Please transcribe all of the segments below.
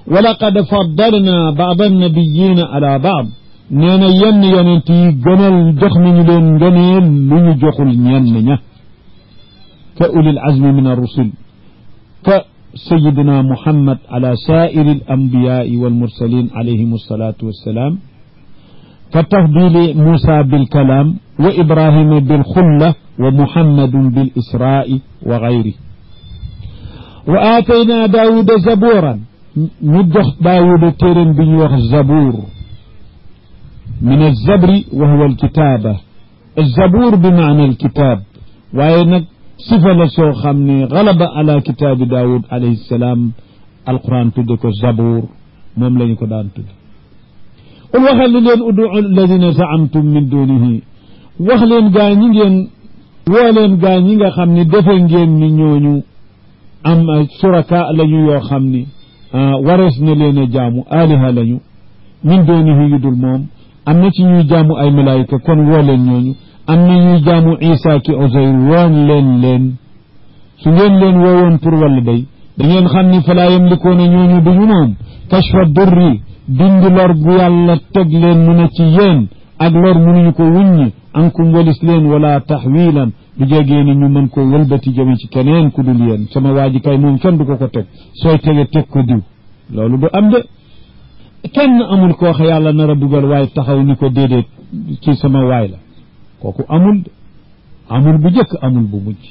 ولقد فضلنا بعض النبيين على بعض نينا ينتي جنل جخن لين جنل من جخل نينا كأولي العزم من الرسل كسيدنا محمد على سائر الأنبياء والمرسلين عليهم الصلاة والسلام، كتفضيل موسى بالكلام وإبراهيم بالخلة ومحمد بالإسراء وغيره. وآتينا داود زبورا ندخ داود تيرن بنيوخ الزبور من الزبر وهو الكتابة، الزبور بمعنى الكتاب، وينك صفة لسو خمني غلب على كتاب داود عليه السلام القرآن تدك الزبور مملن كدان تدك. قل وخل لين ادعوا الذين زعمتم من دونه، وخلين غانيين ولين غانيغا خمني دفنجين ني ñoñu am suraka lañu yo xamni wares na leena jaamu aliha lañu min donihi yudul mom amna ci ñuy jaamu ay malaika kon wo leen ñoñu amna ñuy jaamu isa ki uzayr won leen su ngeen leen woowon pour wala day da ngeen xamni fala yamlikuna ñoñu duñu mom kashfa durri dindi lor bu yàlla teg leen mu ne ci yéen ak lor mënuñu ko wuññi ankum walis leen wala taxwilan du jegee ni ñu mën ko wëlbati jëme ci keneen ku dul yéen sama waaji kay moom kenn du ko teg sooy tege teg ko diw loolu du am de kenn amul koo xa yàlla nar a dugal waaye taxaw ni ko déedéet ci sama waay la kooku amul bu jëkk amul bu mujj.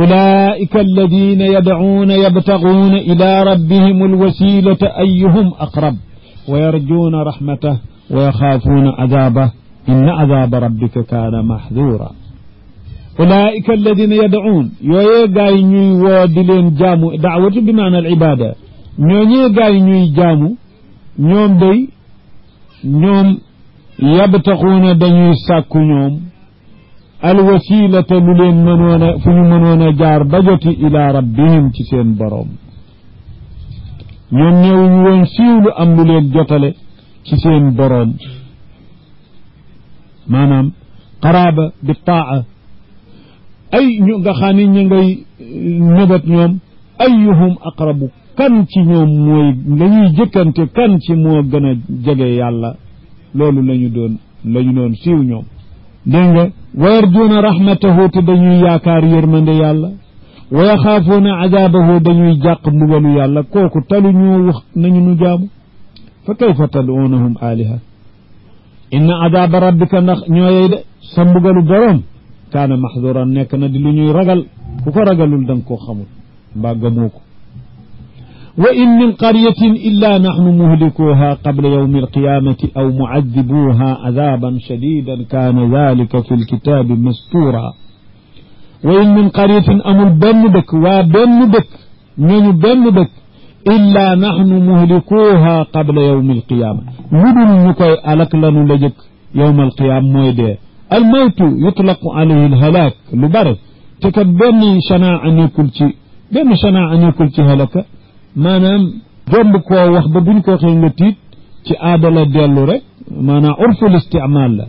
ulaika alladina yad'uuna yabtaguuna ila rabbihim alwasilata ayyuhum aqrab wa yarjuuna rahmatah wa yaxaafuuna adaabah inna adaaba rabbika kaana mahdura. ulaika alladina yad'uun yooyee gaay ñuy woo di leen jaamu daawatu bi maana al ibada ñooñee gaay ñuy jaamu ñoom day ñoom yabtaxuuna dañuy sàkku ñoom alwasilata lu leen mënoon a fu ñu mënoon a jaar ba joti ila rabbihim ci seen boroom. ñoom ñëwuñu woon siiwlu am lu leen jotale ci seen boroom maanaam qaraaba bi taa ay ñu nga xam ne ñu ngay nëbat ñoom ayyuhum aqrabu kan ci ñoom mooy lañuy jëkkante kan ci moo gën a jege yàlla loolu lañu doon siiw ñoom dégg nga wa yarjuuna rahmatahu te dañuy yaakaar yërmande yàlla wa yaxaafuuna adaabahu dañuy jàq mbugalu yàlla kooku talu ñu wax nañu nu jaamu fa kayfa tad'uunahum aliha inna adaaba rabbika ndax ñooyey de sa mbugalu boroom kaana maxduran nekk na di lu ñuy ragal ku ko ragalul da nga koo xamul mbaa gëmoo ko. wa in min qaryatin illa naxnu muhlikuha qabla yawmi alqiyamati aw mucadibuha adaban shadidan kaana dalika fi lkitaabi mastura. wa in min qaryatin amul benn dëkk waa benn dëkk ñooñu benn dëkk illa naxnu muhlikuha qabla yawmi alqiyama lu dul ñu koy alak lanu la jëkk yawma alqiyama mooy dee. almawtu yutlaqu alayhi alhalaak lu bare te kat benn shanaa nekkul ci halaka maanaam jomb koo wax ba buñ ko waxee nga tiit ci aada la dellu rek maanaam urful istimaal la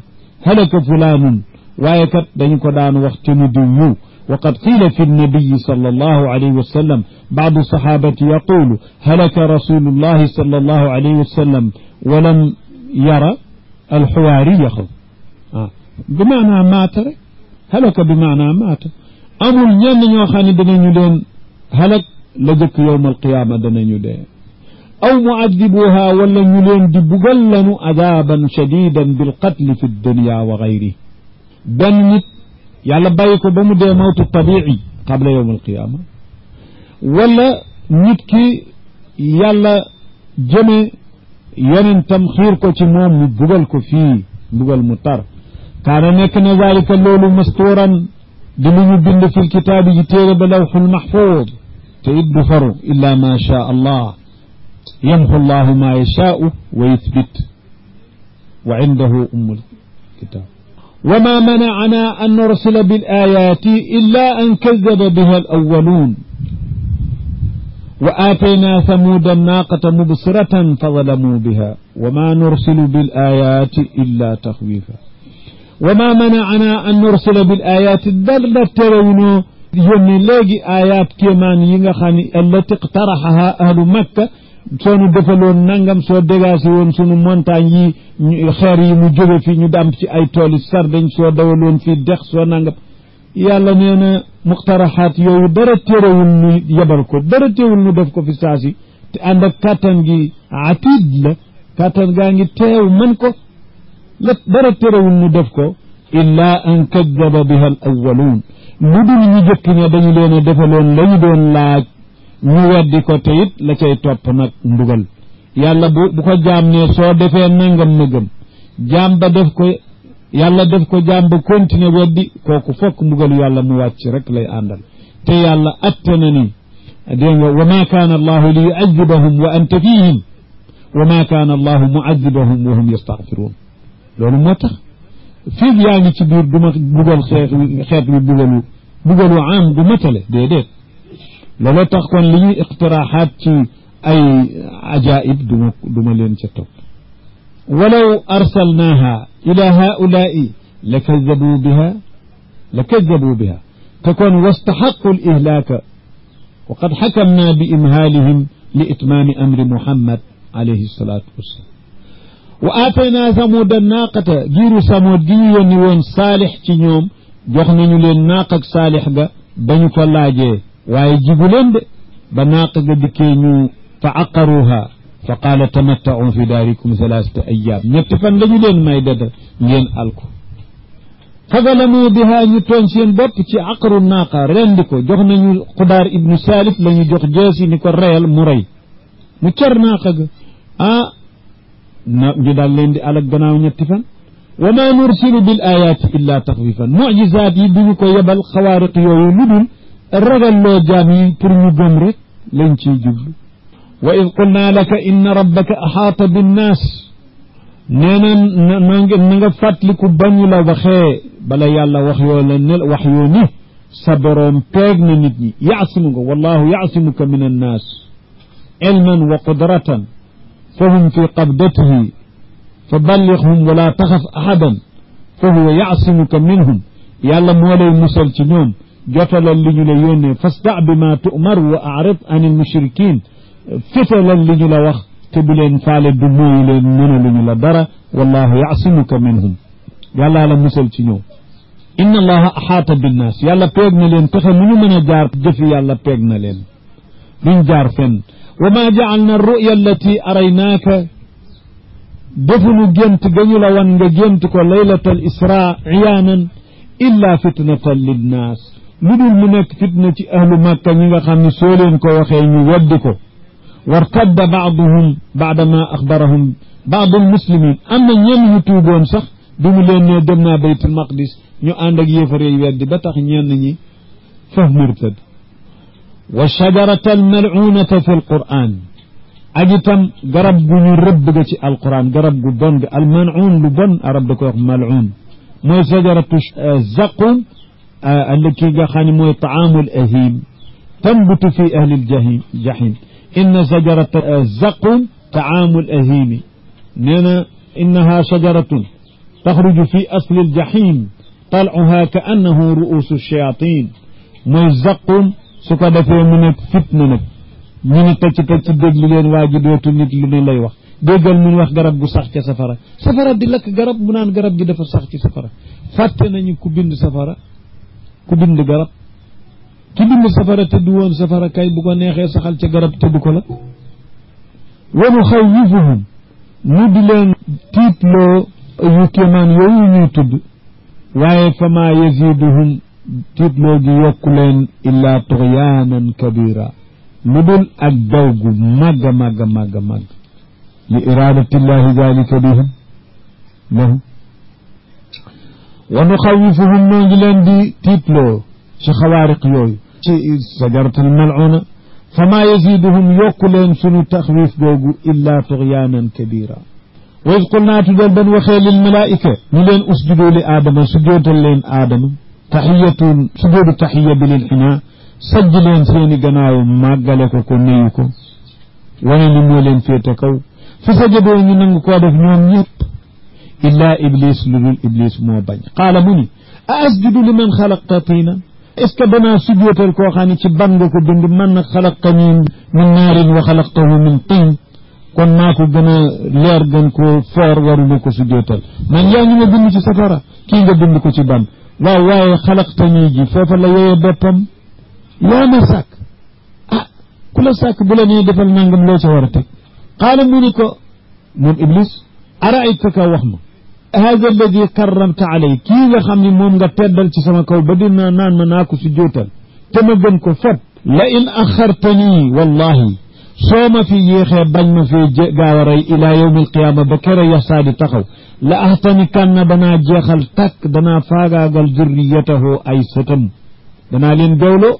halaka fulaanun waaye kat dañu ko daan wax te ñu diw yu wa qad qiila fi nnabiyi sallallahu alayhi wa sallam baadu sahabati yaqulu halaka rasulullahi sallallahu alayhi wa sallam walam yara alxuwaariya xaw bi maanaa maata rek halaka bi maanaa maata amul ñenn ñoo xam ne danañu leen halak la jëkk yowma alqiyaama danañu dee aw muadibuha wala ñu leen di bugal lanu adaban shadidan bilqatli fi dunya wa gayri benn nit yàlla bàyyi ko ba mu dee mawtu tabi'i qabla yowma alqiyaama wala nit ki yàlla jëme yonentam xiir ko ci moom mu bugal ko fii bugal mu tar kaana nekk na zalika loolu mastuuran di lu ñu bind fi lkitaabi ji téere ba lawxul maxfuud te it du faru illa ma shaa allah yamxu allahu ma yashaau wa yuthbit wa indahu ummu lkitab wa ma manacana an nursila bil ayaati illa an kadaba biha alawwaluun wa aatayna thamuuda naaqata mubsiratan fa zalamuu biha wa ma nursilu bil ayaati illa taxwiifa wa ma manacana an nursila bil ayaati dara terewunoo yónni léegi ayaat kéemaan yi nga xam ne allati iqtaraxaha ahlu makka soo nu defaloon nangam soo dégagé woon sunu montagne yi xeer yi mu jóge fi ñu dàmp ci ay tooli sardañ soo dawaloon fii dex soo nangam yàlla nee na muqtaraxaat yooyu dara téerewul nu yebal ko dara téewul nu def ko fi saasi te ànd ak kàttan gi atid la kàttan gaa ngi teew mën ko lépp dara téerewul nu def ko illa an kaddaba biha al awwaluun lu dul ñu jëkk ne dañu leen a defaloon la ñu doon laaj ñu weddi ko te it la cay topp nag mbugal yàlla bu ko jaam ne soo defee nangam ma gëm jaam ba def ko yàlla def ko jaam ba continuer weddi kooku fokk mbugal yàlla mu wàcc rek lay àndal te yàlla atte na ni dégg nga wa ma kaana allahu li yu'adhibahum wa anta fihim wa ma kaana allahu mu'adhibahum wa hum yastaghfiruun loolu moo tax fii yaa ngi ci biir du ma bugal xeet wi bugalu am du matale déedéet looloo tax kon li ñuy iqtiraaxaat ci ay ajaib du ma leen ca topp walaw arsalnaaha ila haulaai la kadabuu biha te kon wastaxaqu l ihlaaka wa qad xakamna bi imhaalihim li itmaami amri muhammad alayhi salaatu wassalam wa aataynaa samuuda naaqata giiru samuud gi ñu yónni woon saalix ci ñoom jox nañu leen naaq ak saalix ga dañu ko laajee waaye jigu leen de ba naaq ga dikkee ñu fa aqaruha fa qaala tamatta'u fi daarikum thalathata ayyaam ñetti fan lañu leen may dada ngeen alko fa zalamu biha ñu tooñ seen bopp ci aqaru naaqa rendi ko jox nañu xudaar ibnu saalif la ñu jox jeesi ni ko reyal mu rey mu car naaqa ga ñu daal leen di alak gannaaw ñetti fan wa ma nursilu bil ayaati illa taxfifan mujizaat yi duñu ko yebal xawaariq yooyu lu dul ragal loo jaam yi pour ñu gëm rek lañ ciy jublu wa id qulna laka inna rabbaka axaata binnaas nee na nga fàttaliku bañu la waxee bala yàlla wax yoo ni sa boroom peeg na nit ñi yaasimuka wallahu yaasimuka min annaas ilman wa qudratan fahum fi qabdatihi fa ballighum wala taxaf ahadan fa huwa yaasimuka minhum yàlla moo lay musal ci ñoom jotalal li ñu la yónnee fasta bi ma tu'mar wa a'rid an al mushrikin fétalal li ñu la wax te bu leen faale du mooyu leen mëna lu ñu la dara wallahu yaasimuka minhum yàlla la musal ci ñoom inna allaha axaata binnaas yàlla peeg na leen pexe mu ñu mën a jaar jëfi yàlla peeg na leen duñ jaar fenn wa ma ja'alna ar-ru'ya allati araynaaka defuñu gént gañu la wan nga gént ko laylatal isra iyaanan illa fitnatan linnaas lu dul mu nekk fitna ci ahlu makka ñi nga xam ne soo leen ko waxee ñu weddi ko wartadda baaduhum baada ma axbarahum baadul muslimin am na ñenn ñu tuuboon sax bi mu leen ne dem naa baytul maqdis ñu ànd ak yéefarey weddi ba tax ñenn ñi faf murtad wa shajarata almal'unata fi alquran ak itam garab gu ñu rëbb ga ci alquran garab gu bon ga almal'un lu bon arab da koy wax mal'un mooy shajaratu zaqum allati nga xam ne mooy taamul ahim tanbutu fi ahli aljahim inna shajarata zaqum taamul ahimi nee na innaha shajaratun taxruju fi asli aljahim tal'uha ka annahu ru'usu shayatin mooy zaqum su ko defee mu nekk fitna nag ñu ni tëcc déglu leen waa ji dootu nit lu ne lay wax déggal mun wax garab gu sax ca safara di lakk garab mu naan garab gi dafa sax ci safara fàtte nañu ku bind safara ku bind garab ki bind safara te du woon safara kay bu ko neexee saxal ca garab te du ko la wanu xawwifuhum mu di leen tiitloo yu kéemaan yooyu ñuy tudd waaye fa maa yaziduhum tiitloo gi yokku leen illaa tuxyaanan kabira lu dul ak daw gu màgg li iradatillahi dalika bihim lahum wa nuxawifuhum noo ngi leen di tiitloo ci xawaariq yooyu ci sajaratul mal'una fa maa yaziduhum yokku leen sunu taxwif googu illaa tuxyaanan kabira wa iz qulnaa tudal ban waxee lil malaa'ika ñu leen usjudu li aadama sujootal leen aadama taxiyatun sujoodu taxiya bil inxinaa sajj leen seeni gannaaw màggale ko nuyu ko wane ni moo leen féete kaw fa sajadoo ñu nangu koo def ñoom ñëpp illaa iblis lu dul iblis moo bañ qaala mu ni a asjudu liman xalaqta tiinan est ce que danaa sujjóotal koo xam ne ci ban nga ko bind man nag xalaqtani min naarin wa xalaqtahu min tiin kon maa ko gën a leer gën koo foor waruma ko sujjóotal man yaa ngi ma bind ci safara kii nga bind ko ci ban waaw waaye xalaqtani ji foofa la yooye boppam yaa ma sàkk ku la sàkk bu la nee defal nangam loo ca war a teg qaala mu ni ko moom iblis araaytaka wax ma hada alladi karramta alay kii nga xam ne moom nga teddal ci sama kaw ba dina naan ma naa ko sujjóotal te ma gën ko fot la in axartani wallahi soo ma fi yéexee bañ ma fee gaaw a rey ilaa yawmi alqiyaama ba kere yaxsaa di taxaw la ahtanikan na danaa jeexal tàkk danaa faagaagal zurriyatahu ay sëtam danaa leen bewloo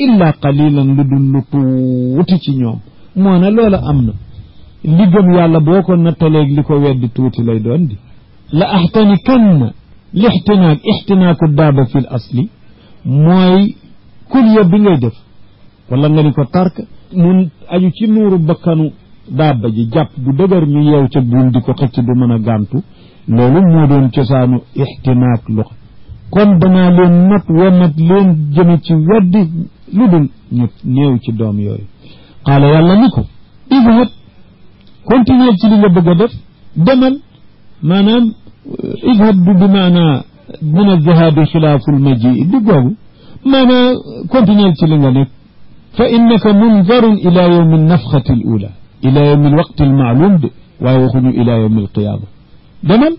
illa qalilan lu dul lu tuuti ci ñoom moo ne loola am na li gëm yàlla boo ko nattaleeg li ko weddi tuuti lay doon di la ahtanikanna lixtinaak ixtinaaku daaba fi l asli mooy kulya bi ngay def wala nga ni ko tark mun aju ci nuuru bakkanu daaba ji jàpp bu dëgër ñu yeew ca buum di ko xëcc du mën a gàntu loolu moo doon cosaanu ixtinaak loxo kon danaa leen not womat leen jëme ci weddi lu dul ñu néew ci doom yooyu qaala yàlla ni ko idhab continuer ci li nga bëgg a def demal maanaam idhab du bi maanaa min addahabi xilaafu lmajii di googu maanaa continuer ci li nga nekk fa innaka munzarun ila yawmi nafxati l ula ila yawmi alwaqti almaalum de waaye waxuñu ila yawmi alqiyaama demal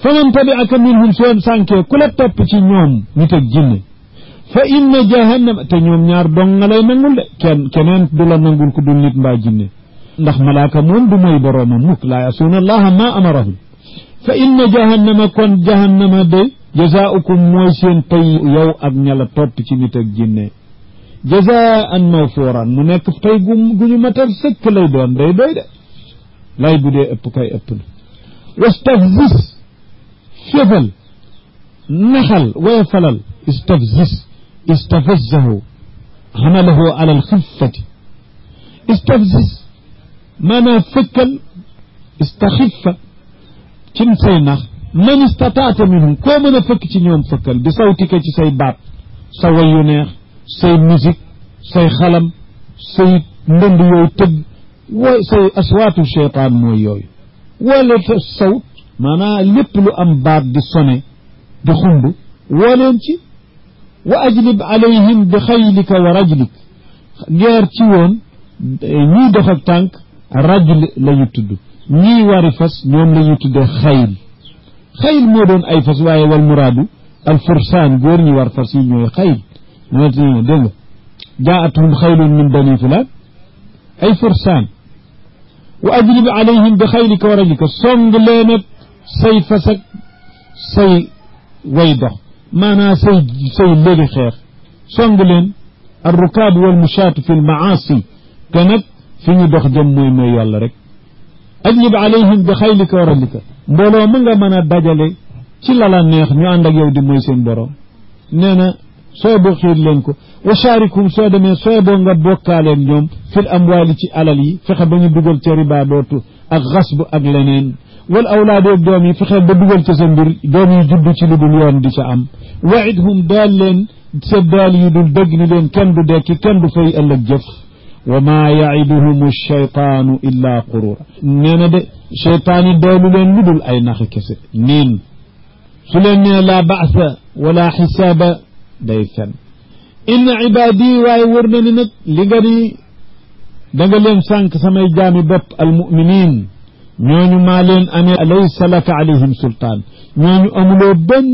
fa man tabi'aka minhum soo sànkee ku la topp ci ñoom nit ak jinne fa inna jahannama te ñoom ñaar dong nga lay nangul de keneen du la nangul ku dul nit mbaa jinne ndax malaaka moom du mooy boroomam mukk laa yasuuna allaha ma amarahum fa inna jahannama kon jahannama de jazaaukum mooy seen pay yow ak ña la topp ci nit ak jinne jazaan mawfuuran mu nekk pay gu ñu matal sëkk lay doon day doy de lay bu dee ëpp kay ëpp na wastafzis féfal naxal woyofalal istafzis istafazzahu xamalahu ala alxiffati istafzis maanaam fëkkal istaxiffa cim say nax man istataata minhum koo mën a fëkk ci ñoom fëkkal bi sawtika ci say baat sa wayu neex say musique say xalam say ndënd yooyu tëgg wooy say aswaatu cheytaan mooy yooyu wala sawt maanaam lépp lu am baat di sone di xumb woo leen ci wa ajlib alayhim bi xaylika wa rajlik ngeer ci woon ñii dox ak tànk rajl la ñu tudd ñii wari fas ñoom la ñu tuddee xayl moo doon ay fas waaye wal muraadu al fursaan góor ñi war fas yi ñooy xayl ñoo dégg nga jaa'athum xaylun min bani fulaan ay fursaan wa ajlib alayhim bi xaylika wa rajlika song leen ak say fas ak say way dox maanaam say léegi xeex song leen ar rukaab wal mushaatu fi l maasi te nag fi ñu dox jëm mooy yàlla rek ajlib alayhim bi xaylika wa rajlika mbooloo mu nga mën a dajale ci lala neex ñu ànd ak yow di mooy seen borom nee na soo boo xiir leen ko wa shaarikum soo demee soo boo nga bokkaaleen ñoom fil amwaali ci alal yi fexe ba ñu dugal ca riba dootu ak xasb ak leneen wal awlaadoog doom yi fexe ba dugal ca sa mbir doom yi judd ci lu dul yoon di ca am waidhum daal leen sa daal yu dul dëgg ni leen kenn du dekki kenn du fay ëllëg jëf wa maa yaiduhum alcheytaanu illa qurura nee na de cheytaan yi doolu leen lu dul ay naxi kese niin su leen nee laa baasa wala xisaaba day fen inna ibaadi waaye wër na ni nag li nga ni da nga leen sànq samay jaami bopp almuminin ñooñu maa leen amee laysa laka alayhim sultaan ñooñu amuloo benn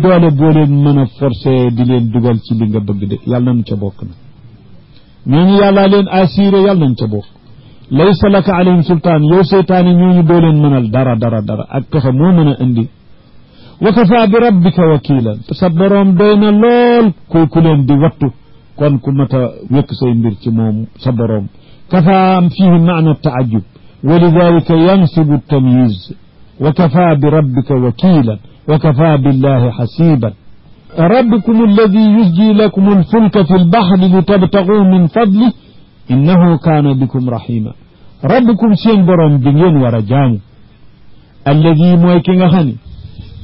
doole boo leen mën a forcé di leen dugal ci li nga bëgg de yàlla nañu ca bokk na ñooñu yàllaa leen assuré yàlla nañ ca bokk laysa laka alayhim sultaan yow seytaane ñooñu doo leen mënal dara ak pexe moo mën a indi wa kafa bi rabbika wakiilan sa boroom doy na lool ku leen di wattu kon ku mat a wékk say mbir ci moom sa boroom kafa am fihi maana taajub wa lidalika yansibu tamyiz wa kafa bi rabbika wakiilan wa kafa billahi xasiban rabbukum alladi yusji lakum alfulka fi lbaxri litabtaguu min fadlih innahu kaana bikum rahima rabbukum seen boroom bi ngeen war a jaamu alladi mooy ki nga xam ne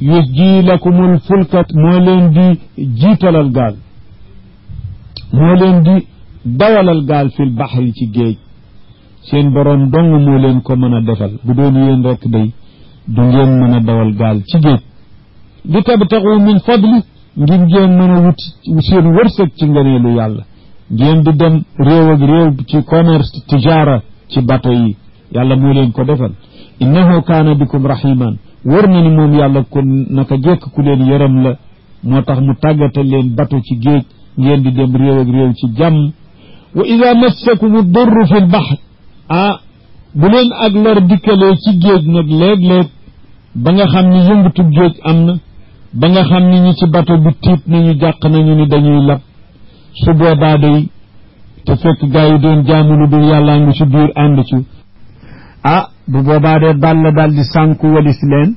yusji lakum alfulka moo leen di jiitalal gaal moo leen di dawalal gaal fil baxri ci géej seen boroom dong moo leen ko mën a defal bu doon yéen rekk day du ngeen mën a dawal gaal ci géej di tabtaxu min fadli ngir ngeen mën a wut seen wërsëg ci ngëneelu yàlla ngeen di dem réew ak réew ci commerce tijaara ci bato yi yàlla moo leen ko defal innahu kaana bikum rahiman wër na ni moom yàlla kon naka jekk ku leen yërëm la moo tax mu tàggatal leen bato ci géej ngeen di dem réew ak réew ci jàmm wa ida massakum durru fi lbahr bu leen ak lor dikkalee ci géej nag léeg-léeg ba nga xam ni yëngutub géej am na ba nga xam ni ñi ci bato bi tiit nañu jàq nañu ni dañuy lab su boobaa day te fekk gaa yi doon jaamu lu dul yàllaa ngi ci biir ànd ci bu boobaa dee daal di sànku walis leen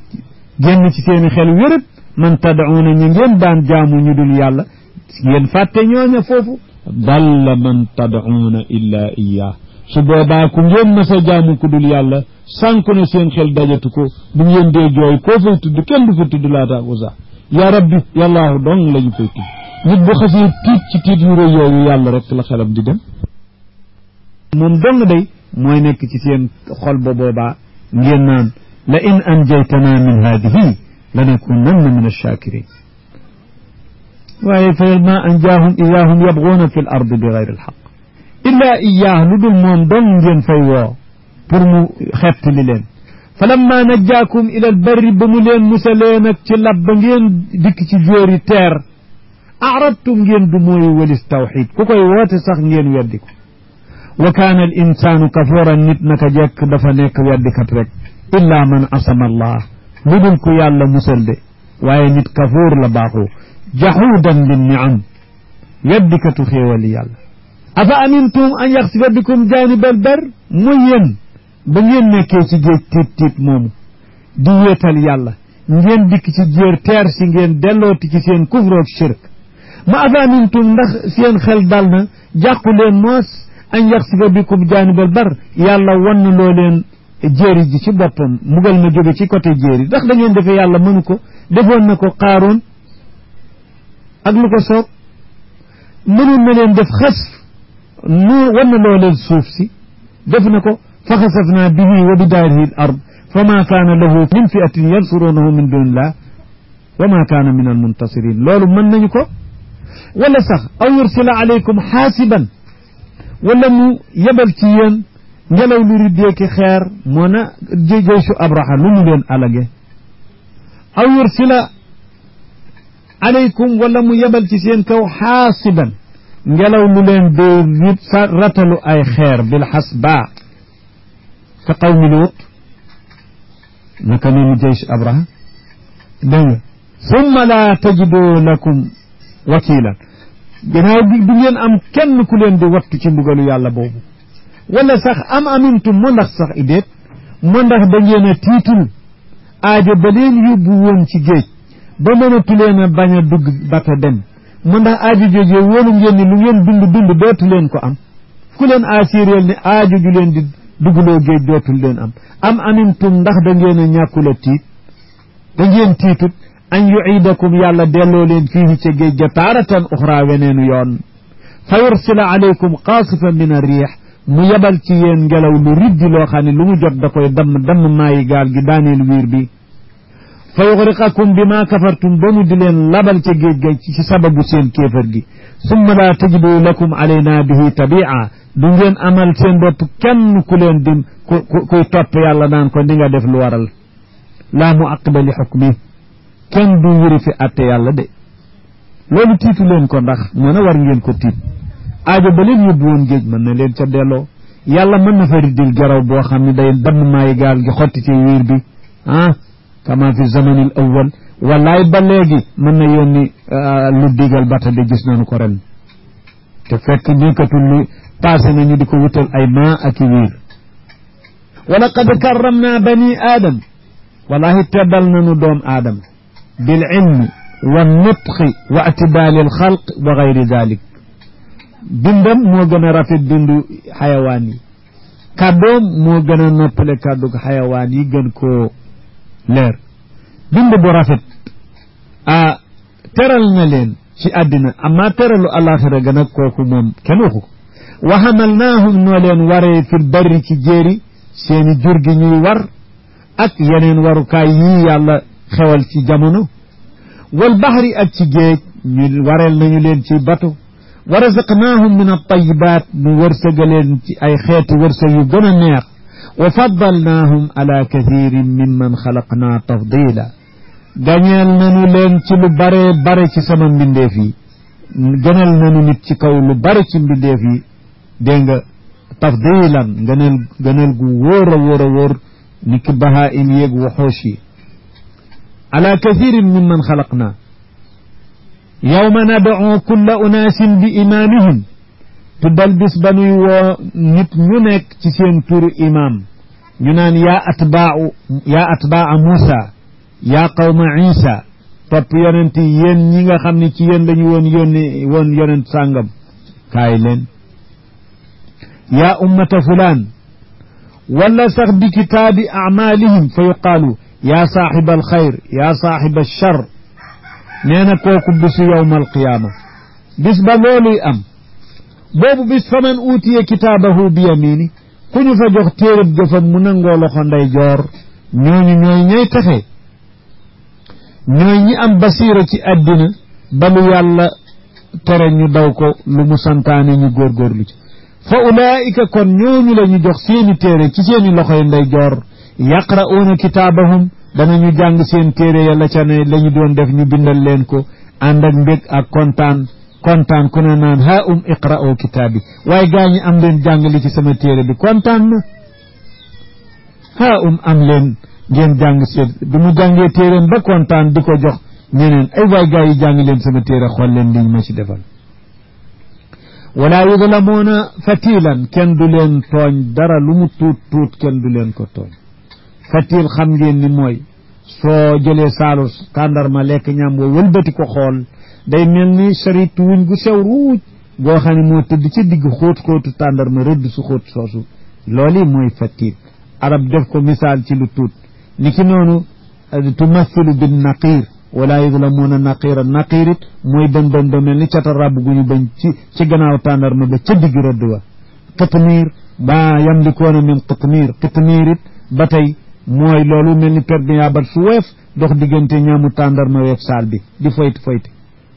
génn ci seeni xel wérët man tad'uuna ñu ngeen daan jaamu ñu dul yàlla ngeen fàtte ñooña foofu dalla man tad'uuna illaa iyyah su boobaa ku ngeen mës a jaamu ku dul yàlla sànku na seen xel dajatu ko bu ngeen dee jooy koo fay tudd kenn du fa tudd laataa ko sax yaa rabbi yàllaahu dong la ñu fay tudd nit bu xasee tiit ci tiit yu rëy yooyu yàlla rek la xelam di dem moom dong day mooy nekk ci seen xol ba boobaa ngeen naan la in anjaytana min haadihi lanakunanna min ash-shakirin waaye fa ma anjaahum ida hum yabguuna fi l ardi bi gayri alxaq illa iyaah lu dul moom dong ngeen fay woo pour mu xettali leen fa lamma najjaakum ila albarri ba mu leen musalee nag ci lab ba ngeen dikk ci jóori teer aradtum ngeen du mooy walis tawxid ku koy woote sax ngeen weddi ko wa kaana al insaanu kafuuran nit naka jekk dafa nekk weddikat rek illa man asama allah lu dul ku yàlla musal de waaye nit kafuur la baaxoo jaxuudan lin niam weddikatu xéewali yàlla afa amintum an yaxsifa bikum jaanibal bar mooy yéen ba ngeen nekkee ci géej tiit moomu di wéetal yàlla ngeen dikk ci jéer teer si ngeen dellooti ci seen kufroog shirk ma afa amintum ndax seen xel dal na jàqu leen moos an yaxsifa bikum jaanibal bar yàlla wann loo leen jéeri ji ci boppam mugal ma jóge ci côté jéeri ndax da ngeen defee yàlla mënu ko defoon na ko Qaaruun ak lu ko soob mënoon na leen def xas nu wann loo leen suuf si def na ko fa xasafnaa bihi wa bidaarihi al ard fa ma kaana lahu min fi'atin yansuruunahu min duunillah wa ma kaana min al muntasirin loolu mën nañu ko wala sax aw yursila alaykum xaasiban wala mu yebal ci yéen ngelaw lu riddeeki xeer moo na jeysu abraha lu mu leen alage aw yursila alaykum wala mu yebal ci seen kaw xaasiban ngelaw lu leen dee rit ratalu ay xeer bil xasba ka qawmi Luut naka noonu jeysu abraha dégg nga summa laa tajidu lakum wakiilan gannaaw bi du ngeen am kenn ku leen di wattu ci mbugalu yàlla boobu wala sax am amintum moo ndax sax idéet moo ndax da ngeen a tiitul aajo ba leen yóbbu woon ci géej ba mënatu leen a bañ a dugg bata dem moo ndax aajo jooju wóolu ngeen ni lu ngeen dund dootu leen ko am ku leen assuré ne aajo ju leen di duggloo géej dootul leen am amintum ndax da ngeen a ñàkkula tiit da ngeen tiitut an yuciidakum yàlla delloo leen fiihi ca géej ga taaratan uxraa weneenu yoon fa yursila alaykum qaasifan min arriix mu yebal ci yéen ngelaw lu riddi loo xam ne lu mu jot da koy damm maayi gaal gi daaneel wiir bi fa yuxriqakum bi ma kafartum ba mu di leen labal ca géej ga ci sababu seen kéefar gi summa laa tajidu lakum alayna bihi tabia du ngeen amal seen bopp kenn ku leen di kuy topp yàlla naan ko di nga def lu waral laa muaqiba li xukmi kenn du wuri fi atte yàlla de loolu tiitu leen ko ndax mën a war ngeen ko tiit aajo ba leen yóbbu woon géej mën na leen ca delloo yàlla mën na fa riddil garaw boo xam ne day damm maayi gaal gi xotti ci wiir bi kama fi zamani al awwal wallaay ba léegi mën na yónni lu digal bata de gis nañu ko ren te fekk nekkatul lu passé nañu di ko wutal ay maa ak i wiir wa laqad karramna bani aadam wallahi teddal nañu doom aadama bil ilmi wa nutqi wa atibaali al xalq wa gayri dalik bindam moo gën a rafet bindu xayawaan yi kàddoom moo gën a noppale kàddu xayawaan yi gën koo leer bind bu rafet teral na leen ci àddina amma teralu alaxira ga nag kooku moom kenn waxu ko wa hamalnaahum noo leen waree fil barri ci jéeri seeni jur gi ñuy war ak yeneen warukaay yii yàlla xewal ci jamono wal bahri ak ci géej ñu wareel nañu leen ci bato wa razaqnaahum min at-tayyibaat nu wërsëgaleen ci ay xeeti wërsëg yu gën a neex wa faddalnaahum ala kathirin mimman xalaqnaa tafdila gañeel nañu leen ci lu bare ci sama mbindeef yi gënal nañu nit ci kaw lu bare ci mbindeef yi dégg nga tafdilan gënal gu wóor a wóor ni ki bahaa'im yeeg wuxuush yi ala kathirin mimman xalaqnaa yawma nad'u kulla unaasin bi imaamihim tuddal bis ba nuy woo nit ñu nekk ci seen turu imaam ñu naan yaa atbaa Muusa yaa qawma Isa topp yonent yi yéen ñi nga xam ne ci yéen lañu woon yonent sàngam kaay leen yaa ummata fulaan wala sax bi kitaabi a'maalihim fa yuqaalu yaa saaxiba alxayr yaa saaxiba alchar nee na kooku bisu yowma alqiyaama bis ba looluy am boobu bis fa man uutiye kitaabahu bi yamini ku ñu fa jox téereb jëfam mu nangoo loxo ndey joor ñooñu ñooy ñay taxe ñooy ñi am basiira ci àddina ba lu yàlla tere ñu daw ko lu mu santaane ñu góorgóorlu ci fa ulaa'ika kon ñooñu la ñu jox seeni téere ci seeni loxoy ndey joor yaqra'uuna kitaabahum danañu jàng seen téere yàlla ca ne la ñu doon def ñu bindal leen ko ànd ak mbég ak kontaan ku ne naan ha iqra'u kitaabi waaye gaa ñi am leen jàng li ci sama téere bi kontaan na ha am leen ngeen jàng seen bi mu jàngee téereem ba kontaan di ko jox ñeneen ay waay gaa yi jàng leen sama téere xool leen liñ ma ci defal wala yudlamuuna fatilan kenn du leen tooñ dara lu mu tuut kenn du leen ko tooñ fatil xam ngeen ni mooy soo jëlee saalu tàndarma lekk ñam woo wëlbati ko xool day mel ni saritu wuñ gu sew ruuj goo xam ne moo tëdd ci digg xóotu tàndarma rëdd su xóot soosu loolu mooy fatil arab def ko misaal ci lu tuut ni ki noonu tumathilu bin naqir wala yudlamuuna naqira naqir it mooy bën ba mel ni cata ràbb gu ñu bañ ci gannaaw tàndarma ba ca digg rëdd wa qitmiir ba yamlikuuna min qitmiir it ba tey mooy loolu mel ni perméable su weef dox diggante ñaamu tàndarma weef saal bi di foyti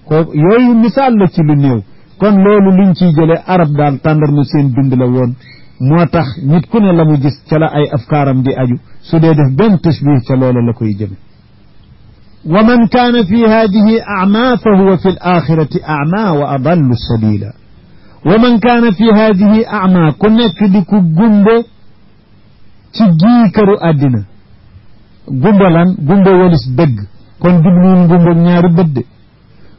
ko yooyu misaal la ci lu néew kon loolu luñ ciy jëlee arab daal tàndarma seen bind la woon moo tax nit ku ne la mu gis ca la ay afkaaram di aju su dee def benn tashbih ca loola la koy jëme wa man kaana fi haadihi a'maa fa huwa fi al-aaxirati a'maa wa adallu sabiila wa man kaana fi haadihi a'maa ku nekk di ku gumbo ci gii këru àddina gumbo walis dëgg kon jubluwul gumbo ñaari bët de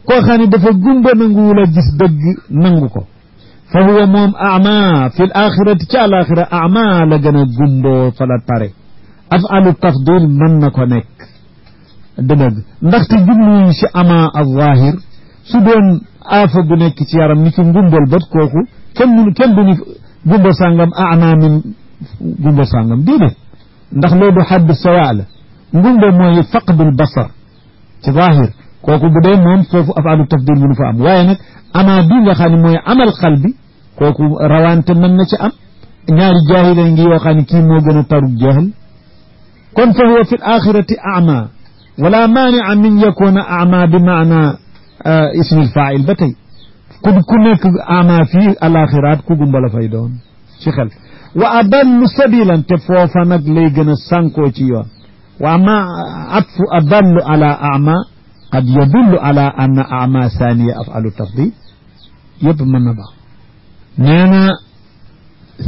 koo xam ne dafa gumbo nanguwul a gis dëgg nangu ko fa huwa moom a'maa fi al-aaxirati ci al-aaxira a'maa la gën a gumbo fa la tare af'alu tafdil mën na ko nekk dëgg ndaxte jubluwuñ si ama az-zaahir su doon aafa gu nekk ci yaram ni ci ngumbal bët kooku kenn du ni gumbo sàngam a'maa min gumbo sàngam déedéet ndax loolu xaddu sawa la ngumbo mooy faqdul basar ci zaahir kooku bu dee moom foofu af'alu tafdil mënu fa am waaye nag ama bi nga xam ne mooy amal xal bi kooku rawante mën na ci am ñaari jaahila ngi yoo xam ne kii moo gën a tarug jaahil kon fa huwa fi al-aaxirati a'maa wala maani'a min yakuna a'maa bi maana ismil faa'il ba tey ku nekk a'maa fii al-aaxiraat ku gumba la fay doon ci xel wa adallu sabilan te foofa nag lay gën a sànkoo ci yoon wa amma atfu adallu ala a'maa qad yadullu ala anna a'maa saaniya af'alu tafdil yëpp mën na baax nee na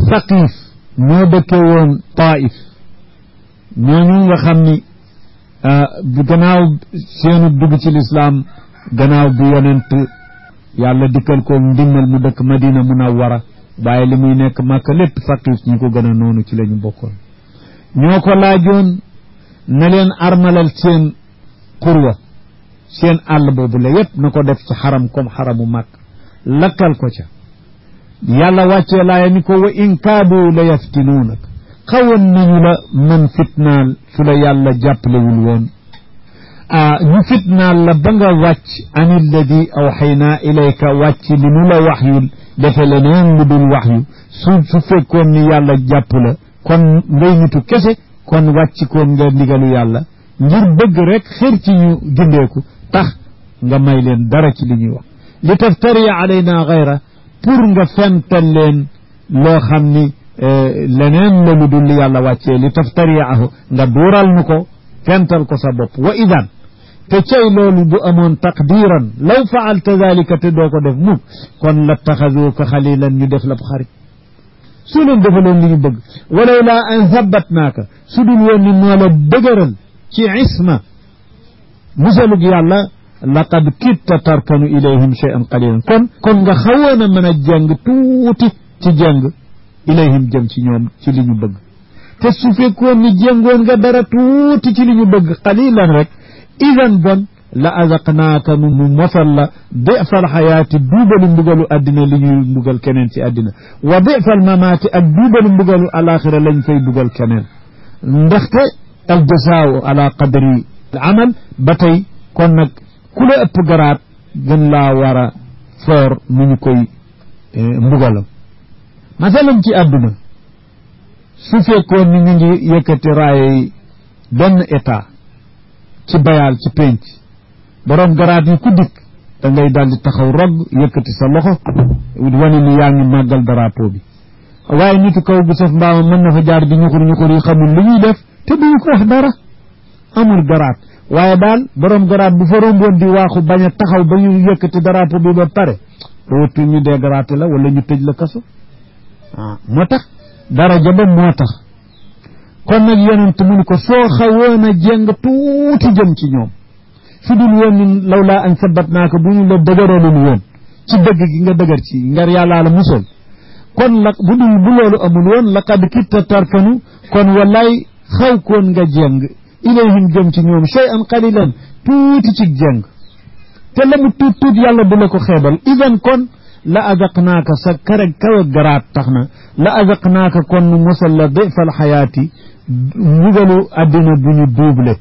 Saqiif ñoo dëkke woon Taif ñooñu nga xam ni gannaaw seenu dugg ci lislaam gannaaw bu yonent yàlla dikkal ko ndimmal mu dëkk Madina Munawwara waaye li muy nekk Makka lépp Saqiif ñi ko gën a noonu ci la ñu bokkoon ñoo ko laajoon na leen armalal seen xurwa seen àll boobu la yépp na ko def ci xaram comme xaramu Makka lakkal ko ca yàlla wàccee laaya ni ko wa in kaadu la yaftinuunak xawoon nañu la man fitnaal su la yàlla jàppalewul woon ñu fitnaal la ba nga wàcc an illadi awxaynaa ilayka wàcc li nu la waxyul defe leneen lu dul waxyu su fekkoon ni yàlla jàpp la kon ngay nitu kese kon wàcc koon nga ndigalu yàlla ngir bëgg rek xër ci ñu gindeeku tax nga may leen dara ci li ñuy wax li taftari alayna gayra pour nga fental leen loo xam ni leneen la lu dul yàlla wàccee li taftariahu nga duural nu ko fental ko sa bopp wa idan te cay loolu bu amoon taqdiran law faalta dalika te doo ko def mukk kon la taxaduuka xalilan ñu def la xarit su leen defaloon li ñu bëgg walaw laa an thabatnaaka su dul woon ni moo la dëgëral ci isma musalug yàlla laqad kitta tarkanu ilayhim shay'an qalilan kon nga xawoon a mën a jàng tuuti ci jàng ilayhim jëm ci ñoom ci li ñu bëgg te su fekkoon ni jéngoon nga dara tuuti ci li ñu bëgg qalilan rek idan bon la azaqnaaka nu mosal la difal xayaati duubalu mbugalu addina li ñuy mbugal keneen ci addina wa difal mamaati ak duubalu mbugalu alaxira lañ fay dugal keneen ndaxte al jasaaw ala qadri amal ba tey kon nag ku la ëpp garaat gën laa war a foor nu ñu koy mbugalam masalan ci àdduna su fekkoon ni ñu ngi yëkkati raaye yi benn état ci bayaal ci pénc borom garaat yi ku dikk da ngay daldi taxaw rog yëkkati sa loxo wane ni yaa ngi màggal drapeau bi waaye nitu kaw bu saf mbaama mën na fa jaar di ñuxur ñuxur yi xamul lu ñuy def te duñu ko wax dara amul garaat waaye daal borom garaat bu fa romboon di waaxu bañ a taxaw ba ñu yëkkati drapeau bi ba pare dootu ñu dee garaate la wala ñu tëj la kaso moo tax daraja ba moo tax kon nag yonent mu ni ko soo xawoon a jéng tuuti jëm ci ñoom su dul woon ni lawlaa an sabatnaaka bu ñu la dëgëraloon woon ci dëgg gi nga dëgër ci ngar yàllaa la musal kon la bu dul bu loolu amul woon laqad kitta tarkanu kon wallaay xaw koon nga jéng ilayhim jëm ci ñoom shay'an qalilan tuuti ci jéng te la mu tuut tuut yàlla du la ko xeebal idan kon la azaqnaaka sa kare kawe garaat tax na la azaqnaaka kon nu mosal la difal xayaati mbugalu addina bu ñu duuble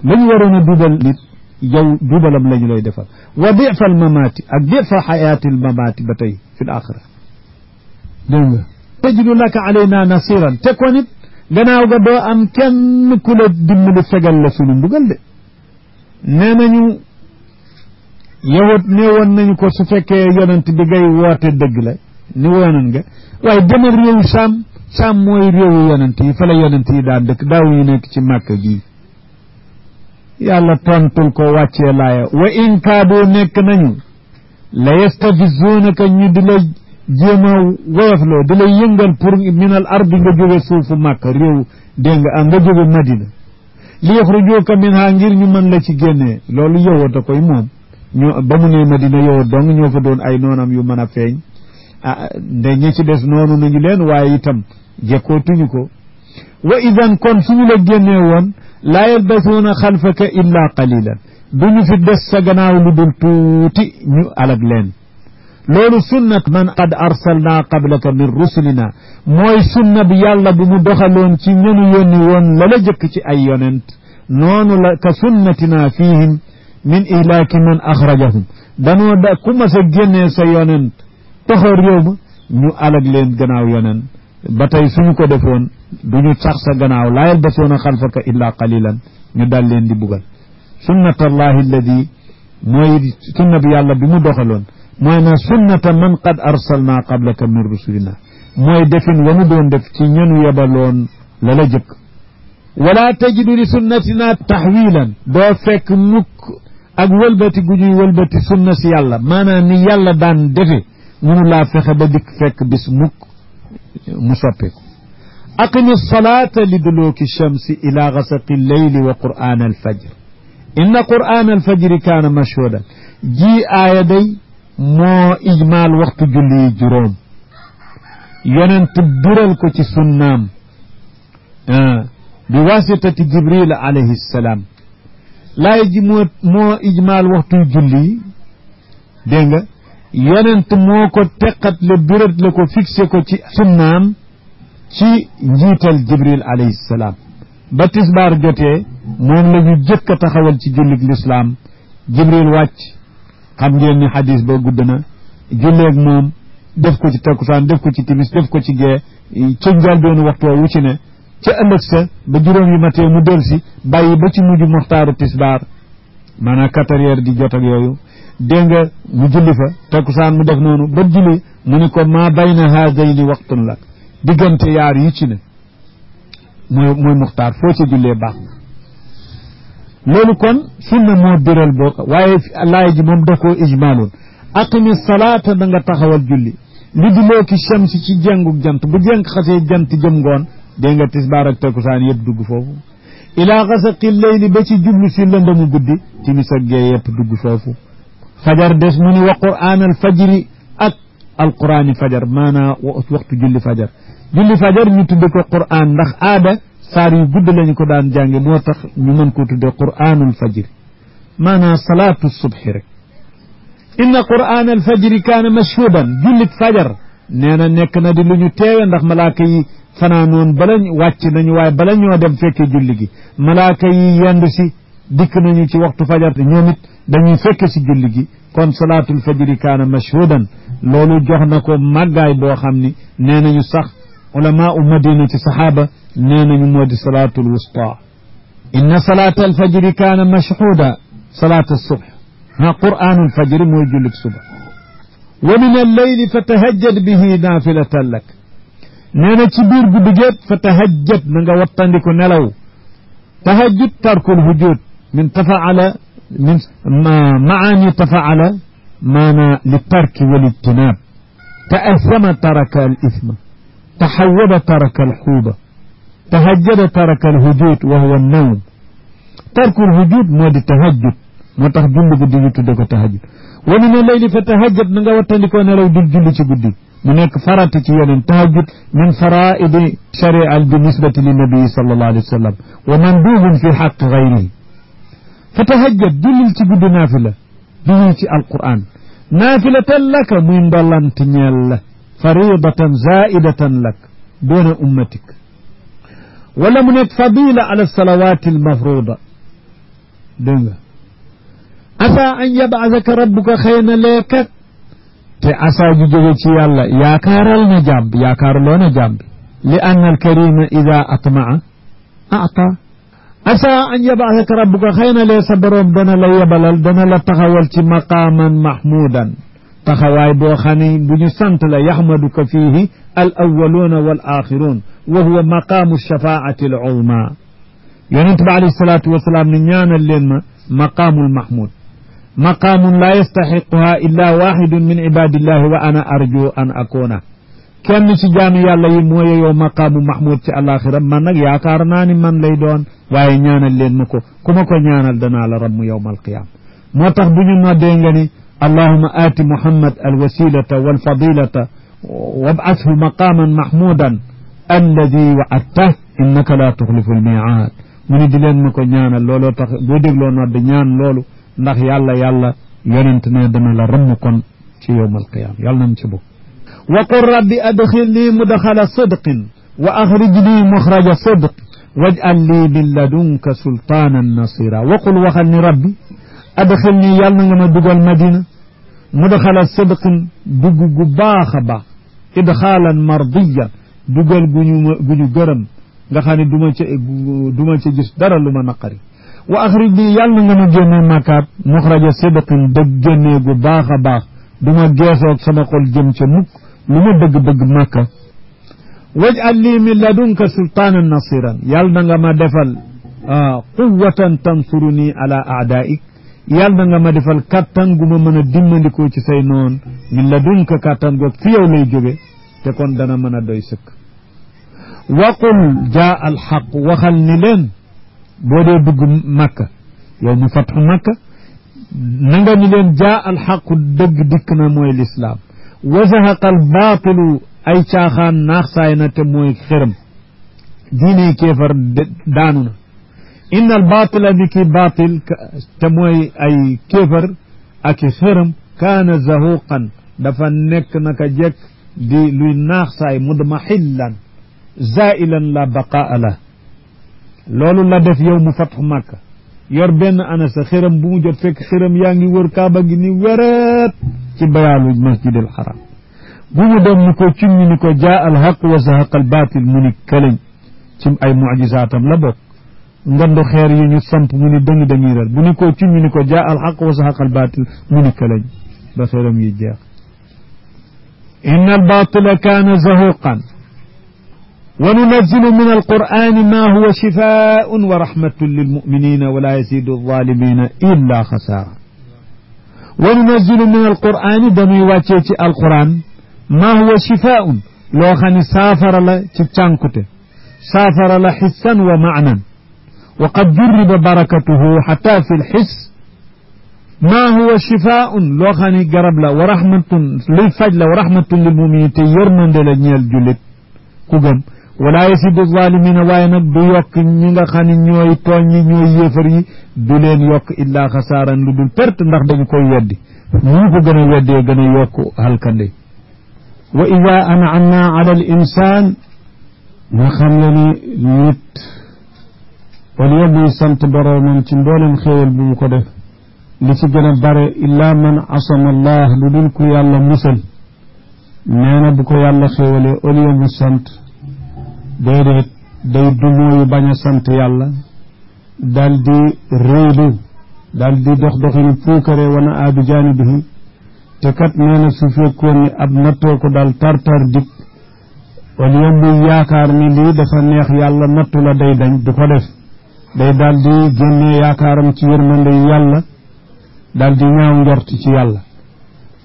la ñu waroon a duubal nit yow duubalam la ñu lay defal wa difal mamaati ak difal xayaatil mamaati ba tey fi l axira dégg nga tajidu laka alayna nasiran te kon it gannaaw ga doo am kenn ku la dimbali fegal la sunu mbugal de nee nañu yowat nee woon nañu ko su fekkee yonent bi ngay woote dëgg la ni wonan nga waaye demal réewu Saam mooy réewu yonent yi fa la yonent yi daan dëkk daaw yu nekk ci Màkka gii yàlla tontul ko wàccee laaya wa in kaadoo nekk nañu la yastafizuunaka ñu di la jéem a woyofloo di la yëngal pour minal ardi nga jóge suufu Màkka réew dégg nga nga jóge Madina li yaxrujuuka minha ngir ñu mën la ci génnee loolu yowat a koy moom ñoo ba mu ne Madina yow dong ñoo fa doon ay noonam yu mën a feeñ nde ñi ci des noonu nañu leen waaye itam jekkootuñu ko wa idan kon suñu la génnee woon laa yalbasuuna xalfaka illa qalilan duñu fi des sa gannaaw lu dul tuuti ñu alag leen loolu sunnat man qad arsalna qablaka min rusulina mooy sunna bi yàlla bu mu doxaloon ci ñenu yónni woon la la jëkk ci ay yonent noonu la ka sunnatina fihim min ilaaki man axrajahum danoo da ku mas a génnee sa yonent toxo réew ma ñu alag leen gannaaw yonent ba tey suñu ko defoon duñu sax sa gannaaw laa yalbasuuna xalfaka illa qalilan ñu dal leen di bugal sunnatallahi alladi mooy sunna bi yàlla bi mu doxaloon mooy na sunnata man qad arsalna qablaka min rusulina mooy defin wa mu doon def ci ñenu yebaloon la la jëkk wala tajidu li sunnatina taxwilan doo fekk mukk ak wëlbati gu ñuy wëlbati sunna si yàlla maanaam ni yàlla daan defe mënu laa fexe ba dikk fekk bis mukk mu soppeeku aqimi salaata li duluki shamsi ila gasaqi lleyli wa qur'aan alfajr inna qur'aan alfajri kaana mashhuudan ji aaya day moo ijmaal waxtu julli juróom yonent biral ko ci sunnaam bi wasitati jibril alayhi salaam laay ji moo ijmaal waxtu julli dégg nga yonent moo ko teqat le birat le ko fixé ko ci sunnaam ci njiital jibril alayhi salaam ba tisbaar jotee moom la ñu jëkk a taxawal ci jullig lislaam jibril wàcc xam ngeen ni xadis ba gudd na julleeg moom def ko ci takkusaan def ko ci timis def ko ci gee ci njëlbéenu waxtu wu ci ne ca ëllëg sa ba juróom yi matee mu del si bàyyi ba ci mujj muxtaaru tisbaar maanaam 4 heures di jot ak yooyu dégg nga mu julli fa takkusaan mu def noonu ba julli mu ni ko maa bayna haadayni waqtun la diggante yaar yi ci ne mooy muxtaar foo ca jullee baax na loolu kon sunna moo biral boo waaye laay ji moom da koo ijmaaloon aqimi salaata da nga taxawal julli li dulooki shamsi ci jenguk jant bu jeng xasee jant jëm ngoon dégg nga tisbaar ak takkusaan yëpp dugg foofu ilaa xasaqi leyli ba ci jublu si lëndamu guddi timis ak gee yëpp dugg foofu fajar des mu ni wa qur'aan al fajri ak alquraani fajar maanaa waxtu julli fajar ñu tudde ko qur'aan ndax aada saar yu gudd lañu ko daan jànge moo tax ñu mën ko tudde qur'aanul fajri maanaa salaatu subhi rek inna qur'aan al fajri kaana mashhuudan jullit fajar nee na nekk na di lu ñu teewe ndax malaaka yi fanaanoon wàcc nañu waaye bala ñoo dem fekke julli gi malaaka yi yendu si dikk nañu ci waxtu fajar te ñoom it dañuy fekke si julli gi kon salaatul fajri kaana mashhuudan loolu jox na ko màggaay boo xam ni nee nañu sax ulamaa u madina ci saxaaba nee nañu moo di salaatul wusta inna salaata al fajri kaana mashhuuda salaat subh qur'aanul fajri mooy jullik suba wa min alleyli fa tahajjad bihi naafilatan lak nee na ci biir guddi géet fa tahajjad na nga wattandiku nelaw tahajjud tarkul hujud min tafaala min maani tafaala maana li tarki wal ijtinaab ta'assama taraka al isma taxawada taraka al xuuba tahajjada taraka al hujud wa huwa an-nawm tarkul hujud moo di tahajjud moo tax julli guddi ñu tudde ko tahajjud wa min al-layli fa tahajjad na nga wattandikoo nelaw dul julli ci guddi mu nekk farata ci yeneen tahajjud min faraidi sharia bi nisbati li nabii sallallahu alayhi wa sallam wa mandubun fi xaqi gayrihi fa tahajjad jullil ci guddi naafila bihi ci alquran naafilatan laka muy ndollant ñeel la faridatan zaidatan lak doona ummatik wala mu nekk fadila ala salawati almafruda dégg nga asa an yab'athaka rabbuka xëy na leekat te asa ju jóge ci yàlla yaakaaral na jàmm yaakaarloo na jàmm bi li anna alkarima ida atmaa ata asa an yab'athaka rabbuka xëy na lee sa boroom dana la yebalal dana la taxawal ci maqaaman mahmuudan taxawaay boo xam ne bu ñu sant la yaxmaduka fiihi al awaluuna wal axiruun wa huwa maqaamu shafaati al uzma yonent bi alayhi salaatu wasalaam ne ñaanal leen ma maqaamul mahmud maqaamun laa yastaxiquha illa waxidun min ibadillahi wa ana arju an akuna kenn ci jaami yàlla yi moo yeyoo maqaamu mahmud ci alaxira man nag yaakaar naa ni man lay doon waaye ñaanal leen ma ko ku ma ko ñaanal danaa la ramm yowma alqiyaama moo tax bu ñu noddee nga ni allahuma aati muhammad alwasilata walfadilata wab'athu maqaaman mahmudan alladi wa'adtah innaka la tuxlifu almiicaad mu ni di leen ma ko ñaanal looloo tax boo dégloo nodd ñaan loolu ndax yàlla yonent ne dana la ramm kon ci yowma alqiyaama yàlla nañ ci bokk wa qul rabbi adxilni mudxala sidqin wa axrijni muxraja sidq waj'al lii min ladunka sultaanan nasira wa qul waxal ni rabbi adxilni yàlla na nga ma dugal madina mudxala sidqin dugg gu baax a baax idxaalan mardiyan dugal gu ñu gërëm nga xam ne du ma ca gis dara lu ma naqari wa axrij bi yàlla na nga ma génne makkaat muxraja sidqin dëgg génnee gu baax a baax du ma geesoog sama xol jëm ca mukk lu ma dëgg-dëgg makka waj'al lii min ladunka sultaanan nasiran yàlla na nga ma defal quwwatan tansuruni ala aadaik yàlla na nga ma defal kattan gu ma mën a dimmandikoo ci say noon min ladunka kattan goog fi yow lay jóge te kon dana mën a doy sëkk waqul jaa alxaq waxal ni leen boo dee dugg makka yow mu fatxu makka na nga ni leen jaa alxaqu dëgg dikk na mooy lislaam wa zahaqa albaatilu ay caaxaan naax saay na te mooy xërëm diine kéefar daanu na inna albaatila ni ki baatil te mooy ay kéefar ak i xërëm kaana zahuqan dafa nekk naka jekk di luy naax saay mudmahillan zailan la baqaa la loolu la def yow mu fatxu Makka yor benn anasa xëram bu mu jot fekk xëram yaa ngi wër kaaba gi ni weret ci bayaalu masjidil haram bu mu dem ni ko cumñi ni ko jaa al haq wa zahaqa al batil mu ni këlañ ci ay mucjisaatam la bokk ngandu xeer yi ñu samp mu ni dëngi dëngiral bu ni ko cumñi ni ko jaa al haq wa zahaqa al batil mu ni këlañ ba xëram yi jeex inna al batila kaana zahuqan wa nunazzilu min alqur'ani ma huwa shifaa'un wa rahmatun lilmu'minina wa la yazidu adh-dhalimina illa khasara wa nunazzilu min alqur'ani dañuy wàccee ci alquran ma huwa shifaa'un loo xam ne saafara la ci cànkute saafara la xissan wa maanan wa qad jurriba barakatuhu xata fi lxiss ma huwa shifaa'un loo xam ne garab la wa rahmatun luy faj la wa rahmatun lilmuminin te yërmande la ñeel jullit ku gëm wala yasidu zalimina waaye nag du yokk ñi nga xam ne ñooy tooñ ñi ñooy yéefar yi du leen yokk illaa xasaaran lu dul perte ndax dañu koy weddi ñu ko gën a weddee gën a yokk halkande wa ida an'amna ala al insan nga xam ne ni nit wala yóbbuy sant boroomam ci mboolem xéewal bu mu ko def li ci gën a bare illa man asama allah lu dul ku yàlla musal nee na bu ko yàlla xéewalee au lieu mu sant déedéet day dumóoyu bañ a sant yàlla daal di réylu daal di dox doxinu puukare wana aadu jaanibihi te kat nee na su fekkoon ni ab nattoo ko daal tartar dik wala yombuy yaakaar ni lii dafa neex yàlla nattu la day dañ du ko def day daal di génnee yaakaaram ci yërmande yàlla daal di ñaaw njort ci yàlla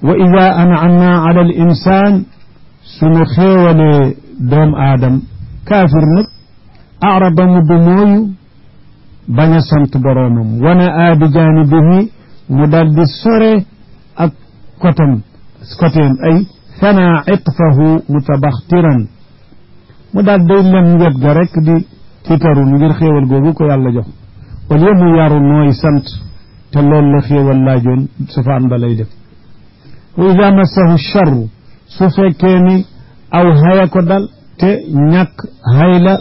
wa ida an'amna ala al insaan sunu xéewalee doom aadam kaafir nag araba mu du mooyu bañ a sant boroomam wana aadi jaanibihi mu daal di sore ak koteem ay fana itfahu mutabaxtiran mu daal day lem wet ga rek di tiitaru ngir xéewal googu ko yàlla jox au lieu mu yaru nooy sant te loolu la xéewal laajoon safaan ba lay def wa ida massahu charru su fekkee ni aw haya ko dal te ñàkk hayla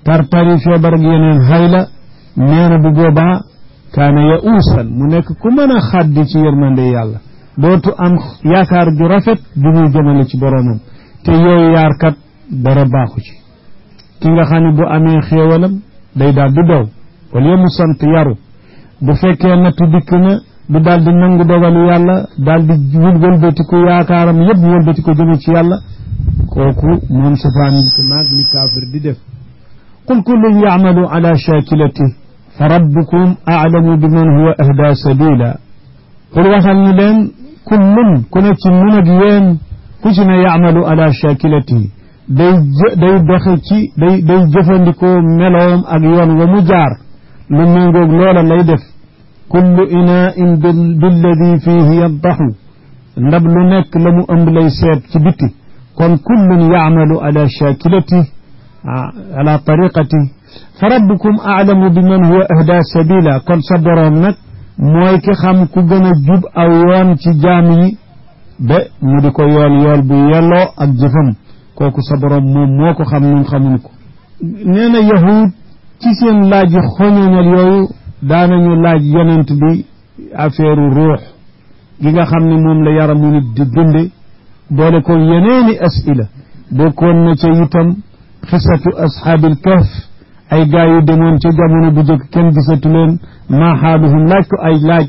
tartari feebar ak yeneen hayla nee na bu boobaa kaana ya'uusan mu nekk ku mën a xaddi ci yërmande yàlla dootu am yaakaar ju rafet ju muy jëmale ci boroomam te yooyu yaarkat dara baaxu ci ki nga xam ne bu amee xéewalam day daal di dow wala yemu sant yaru bu fekkee nattu dikk na du daal di nangu dogalu yàlla daal di wëlbatiku yaakaaram yëpp wëlbatiku jëme ci yàlla kooku moom safaan ko naag ni kaafir di def qul kullun ya'malu ala shakilatihi fa rabbukum a'lamu biman huwa ahda sabila qul waxal ni leen kullun ku ne ci nun ak yéen ku ci ne ya'malu ala shakilatihi day doxe ci day jëfandikoo meloom ak yoon wa mu jaar lu méngoog loola lay def kullu inaa'in billadi fiihi yaddaxu ndab lu nekk la mu ëmb lay seet ci bitti kon kullun ya'malu ala shakilatihi ala tariqatihi fa rabbukum a'lamu biman huwa ahda sabila kon sa boroom nag mooy ki xam ku gën a jub aw yoon ci jaam yi ba mu di ko yool bu yelloo ak jëfam kooku sa boroom moom moo ko xam nun xamuñ ko nee na yahud ci seen laaj yi xoñoñal yooyu daanañu laaj yonent bi affaire ruux gi nga xam ne moom la yaramu nit di dunde boole ko yeneeni asila bokkoon na ca itam xisatu ashaabil kahf ay gaa yu demoon ca jamono bu jëkk kenn gisatu leen maa xaaluhum laaj ko ay laaj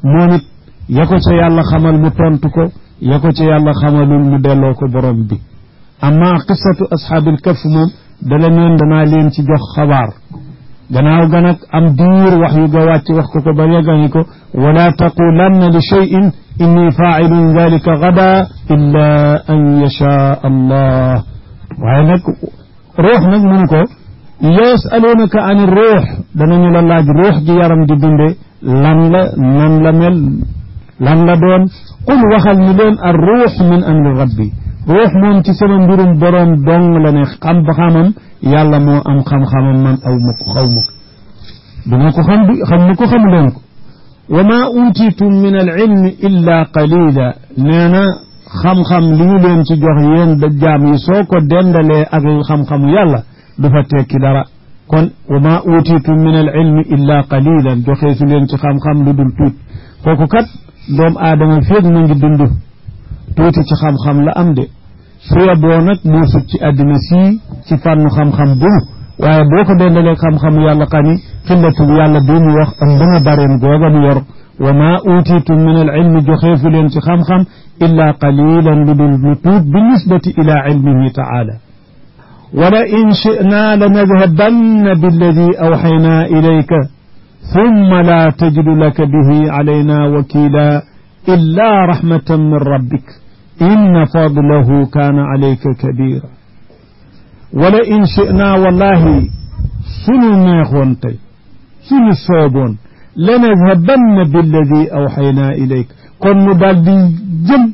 moom it ya ko ca yàlla xamal mu tontu ko ya ko ca yàlla xamalul mu delloo ko borom bi amma qissatu ashaabil kahf moom dala neen danaa leen ci jox xabaar gannaaw ga nag am diir wax yu ga wàcc wax ko ba yegani ko wala taqulanna li cheyin inni faa'ilun dalika gada illa an yashaa allah waaye nag ruux nag mun ko yasalunaka an ruux danañu la laaj ruux gi yaram di dunde lan la nan la mel lan la doon qul waxal ni leen ar ruux min amri rabbi ruux moom ci sama mbirum boroom dong la ne xam-xamam yàlla moo am xam-xamam man aw ma ko xaw ma ko duma ko xam ma ko xamu leen ko wa ma utitum min al ilmi illa qalila nee na xam-xam li ñu leen ci jox yéen da jaam yi soo ko dendalee ak xam-xamu yàlla du fa tekki dara kon wa ma utitum min al ilmi illa qalilan joxee su leen ci xam-xam lu dul tuut kooku kat doomu aadama féeg mu ngi dund tuuti ci xam-xam la am de su yeboo nag moo sut ci àddina sii ci fànnu xam-xam bu waaye boo ko dendalee xam-xamu yàlla xani xillatu yàlla bi mu wax am dana bareen googa mu yor wa ma utitum min al ilmi joxeefu leen ci xam-xam illa qalilan lu dul lu tuut bi nisbati ila ilmihi taala wala in shi'na lanadhabanna billadi awxayna ilayka thumma la tajidu laka bihi alayna wakila illa rahmatan min rabbik inna fadlahu kaana alayka kabira wala in shi'na wallahi sunu neexoon tey sunu sooboon lanadhabanna billadi awxayna ilayk kon mu daal di jëm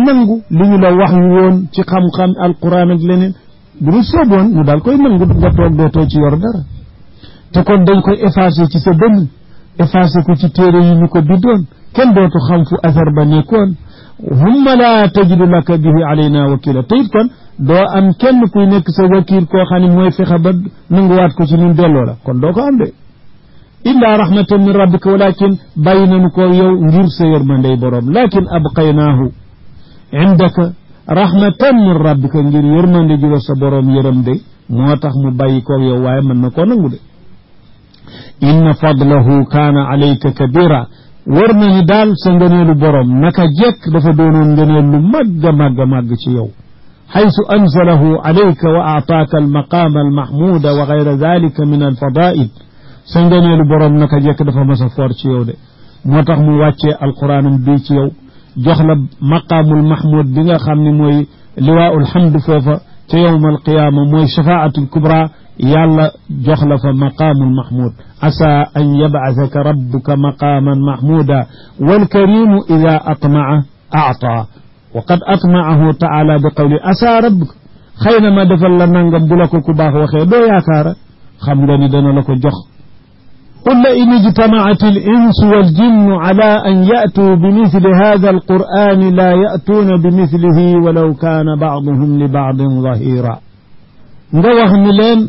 nangu li ñu la wax yu woon ci xam-xam alquran ak leneen bu ñu sooboon mu daal koy nangu nga toog dootoo ci yor dara te kon dañ koy effacé ci sa dënn effacé ko ci téere yi ñu ko biddoon kenn dootu xam fu asar ba nekkoon humma la tajidu laka bihi alayna wakila te it kon doo am kenn kuy nekk sa wakil koo xam ne mooy fexe ba nanguwaat ko ci ñun delloo la kon doo ko am de illa rahmatan min rabbika walakin bàyyi nañu ko yow ngir sa yërmandey borom lakin abqaynaahu indaka rahmatan min rabbika ngir yërmande ji la sa borom yërëm de moo tax mu bàyyi ko yow waaye mën na koo nangu de inna fadlahu kaana alayka kabira war na ni daal sa ngëneelu borom naka jekk dafa doonoon ngëneel lu màgg a màgg a màgg ci yow xaysu anzalahu alayka wa aataaka almaqaama almahmuuda wa gayra dalika min alfadail sa ngëneelu borom naka jekk dafa mas a foor ci yow de moo tax mu wàccee alquraanam bii ci yow jox la maqaamul mahmud bi nga xam ne mooy liwaaul hamd foofa ca yowma alqiyaama mooy shafaatul kubra yàlla jox la fa maqaamul mahmud asa an yabcasaka rabbuka maqaaman mahmuda walkarimu ida atmaca actaa wa qad atmacahu taala bi qawli asa rabbuka xëy na ma defal la nangam bu la ko ku baax waxee doo yaakaara xam nga ni dana la ko jox قل إن اجتمعت الإنس والجن على أن يأتوا بمثل هذا القرآن لا يأتون بمثله ولو كان بعضهم لبعض ظهيرا نروح نلين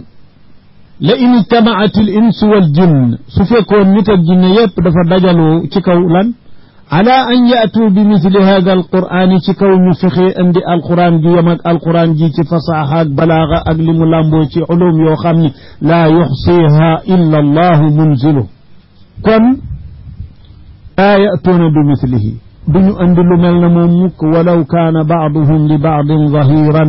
لئن اجتمعت الإنس والجن سفكون نتا الجن دفا دجلو تكولا على أن يأتوا بمثل هذا القرآن تكو نفخي عند القرآن جي يمك القرآن جي فصاحة بلاغة أقلم لامبو علوم يوخمني لا يحصيها إلا الله منزله كن لا يأتون بمثله بنو أندلو ملنا مومك ولو كان بعضهم لبعض ظهيرا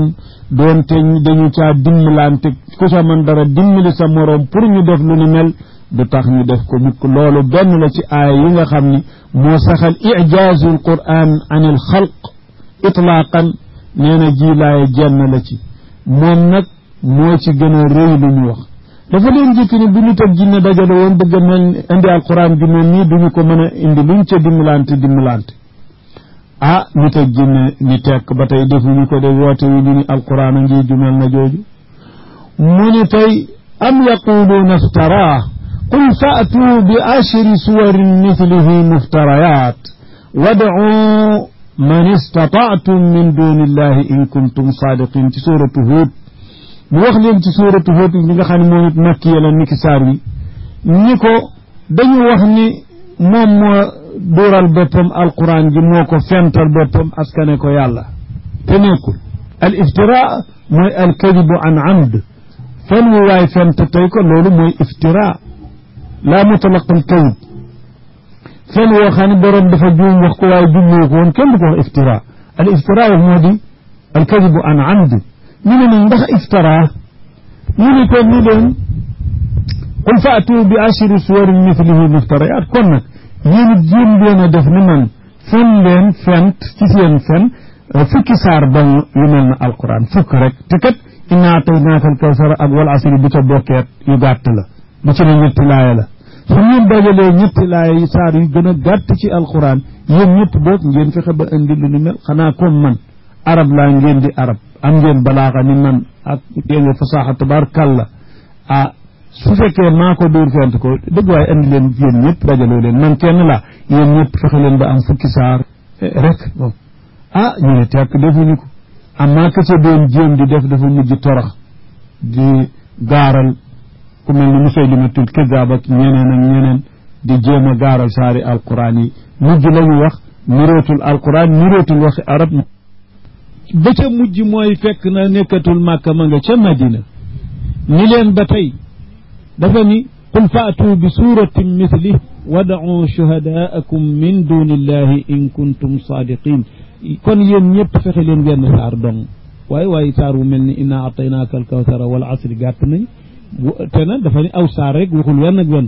دون دنيو تا دملانتك كسا من دara dimbali sa morom pour ñu def lu ni mel du tax ñu def ko mukk loolu benn la ci aay yi nga xam ni moo saxal ijaazul quran an al xalq itlaaqan nee na ji laaya jenn la ci moom nag moo ci gën a rëy lu ñu wax dafa leen jëkk ni bu nit ak jinne dajale woon bëgg a mel indi alquran ju mel nii duñu ko mën a indi luñ ca dimbalante ah nit ak jinne ni tekk ba tey defuñu ko de woote wu ñu ni alquran a ngi ju mel na jooju mu ni tey am yaquluuna iftaraa qul fa'tuu bi ashri suwarin mithlihi muftarayat wad'uu man istata'tum min duni illahi in kuntum sadiqin ci suratu Hud mu wax leen ci suratu Hud li nga xam ne moom it makkiya la niki saar wi ni ko dañu wax ni moom moo duural boppam alquran ji moo ko fental boppam askane ko yàlla te nekkul al iftira mooy al kadibu an amd fen wu waay fent tey ko loolu mooy iftira laa mutlaq al kadib fen woo xam ne borom dafa juum wax ko waaye jubloo ko woon kenn du ko wax iftira al iftira moo di al kadibu an amd ñu ne nag ndax iftira ñu ne ko ni leen qul fa'tu bi ashri suwarin mithlihi muftariyat kon nag yéen it jéem leen a def ni man fen leen fent ci seen fen fukki saar ba yu mel na alquran fukk rek te kat innaa ataynaaka al-kawsar ak wal asri bu ca bokkeet yu gàtt la bu ci ne ñetti laaya la su ngeen dajalee ñetti laaya yi saar yu gën a gàtt ci alquran yéen ñëpp boog ngeen fexe ba indi lu ni mel xanaa comme man arab laa ngeen di arab am ngeen balaaxa ni man ak dégg nga fasaaxa tabaarkalla ah su fekkee maa ko dóor fent ko dëgg waaye andi leen yéen ñëpp dajaloo leen man kenn laa yéen ñëpp fexe leen ba am fukki saar rek bon ah ñu ne tekk defuñu ko amaa ka ca doon jéem di def dafa mujj torox di gaaral ku mel ni Musaylimatul Kazzaab ak ñeneen di jéem a gaaral saari alquran yi mujj la ñu wax nirootul alquran nirootul waxi arab ba ca mujj mooy fekk na nekkatul Màkka ma nga ca Madina ni leen ba tey dafa ni qul faatu bi suratin misli wad'u shuhadaakum min dunillahi in kuntum sadiqin kon yéen ñëpp fexe leen wenn saar dong waaye saar wu mel ni inna ataynaaka alkawsara wal asri gàtt nañ te na dafa ni aw saar rek waxul wenn ak wenn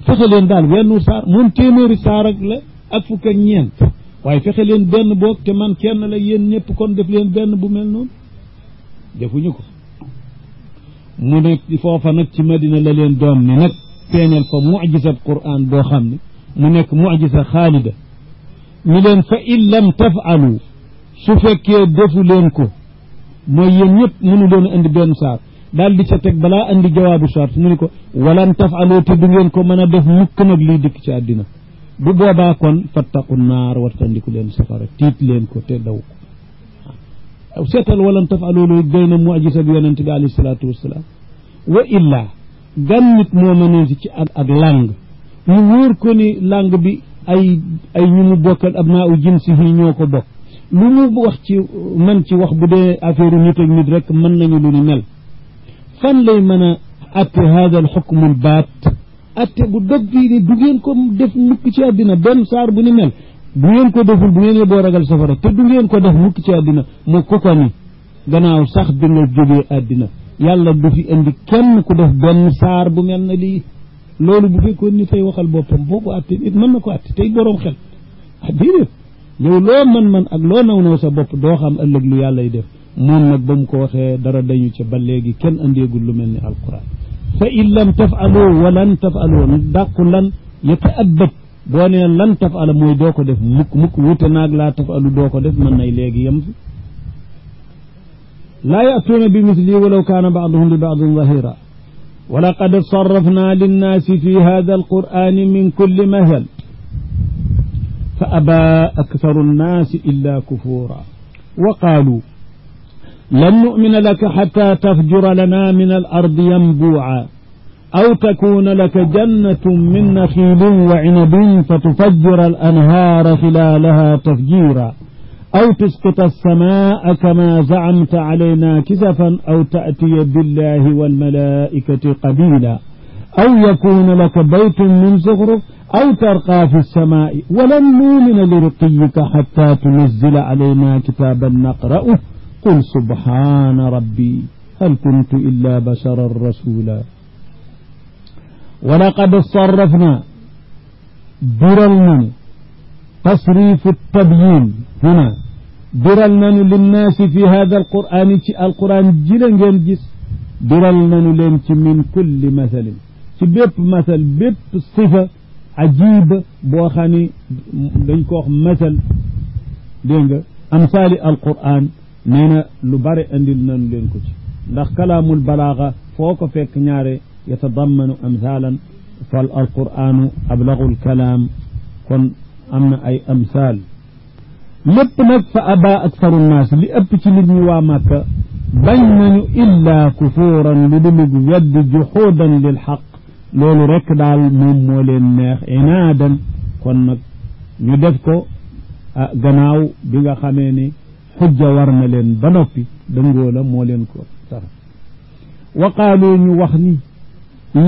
fexe leen daal wenn saar moom téeméeri saar ak la ak fukk ak ñeent waaye fexe leen benn boog te man kenn la yéen ñëpp kon def leen benn bu mel noonu defuñu ko mu ne foofa nag ci Madina la leen doom ni nag feeñal fa mucjisat Qur'an boo xam ne mu nekk mucjisa xaalida mi leen fa in lam tafalu su fekkee defu leen ko mooy yéen ñëpp mënu leen a indi benn saar daal di ca teg balaa andi jawaabu sart mu ni ko walan tafalu te du ngeen ko mën a def mukk nag liy dikk ci àddina bu boobaa kon fattaqu naar wartandiku leen safara tiit leen ko te daw ko seetal walan tafalu lu doy na mucjisa bi yonente bi alayhi salaatu wassalaam wa illaa gan nit moo mënee si ci ak langue mu wóor ko ni langue bi ay ñu mu bokkal abnaa u jinsi yi ñoo ko bokk lu mu wax ci man ci wax bu dee affaire nit ak nit rek mën nañu lu ni mel fan lay mën a atte hada al xukmu al baat atte bu dog bii ni du ngeen ko def mukk ci àddina benn saar bu ni mel bu ngeen ko deful bu ngeen yeboo ragal safara te du ngeen ko def mukk ci àddina mu ko ni gannaaw sax bi nga jógee àddina yàlla du fi indi kenn ku def benn saar bu mel na lii loolu bu fekkoon ni tey waxal boppam boo ko atte nit mën na ko atte tey boroom xel déedéet yow loo man ak loo naw sa bopp doo xam ëllëg lu yàllay def moom nag ba mu ko waxee dara dañu ca ba léegi kenn andeegul lu mel ni alquran fa in lam tafalu wa lan tafalu dàqu lan yataabbat boo nee lan tafala mooy doo ko def mukk wute naag laa tafalu doo ko def mën nay léegi yem fi laa ya'tuuna bi misli walaw kaana ba'duhum li ba'din zahira wa laqad sarrafna linnaasi fi hada alqur'ani min kulli mathal fa abaa aktharu nnaasi illa kufura wa qaalu lan nu'mina laka hatta tafjura lana min al-ardi yanbu'a aw takuna laka jannatun min nakhilin wa 'inabin fatufajjira al-anhaara khilalaha tafjira أو تسقط السماء كما زعمت علينا كسفا أو تأتي بالله والملائكة قبيلا أو يكون لك بيت من زخرف أو ترقى في السماء ولن نؤمن لرقيك حتى تنزل علينا كتابا نقرأه قل سبحان ربي هل كنت إلا بشرا رسولا ولقد صرفنا برلنا تصريف التبيين هنا برلنا للناس في هذا القرآن جيلا جس برلنا لين من كل مثل بيب مثل بيب صفة عجيب بوخاني دنكوخ مثل دينغ أمثال القرآن نينا لباري أندلنا لينكو ndax كلام البلاغة فوق فيك نياري يتضمن أمثالا فالقرآن أبلغ الكلام كن أمنا أي أمثال lépp nag fa aba aktaru naas li ëpp ci nit ñi waa Màkka bañ nañu illaa kufuuran lu dulug wedd juxuudan lil xaq loolu rek daal moom moo leen neex inaadan kon nag ñu def ko gannaaw bi nga xamee ni xujja war na leen ba noppi dëngoo la moo leen ko tax wa qaalu ñu wax ni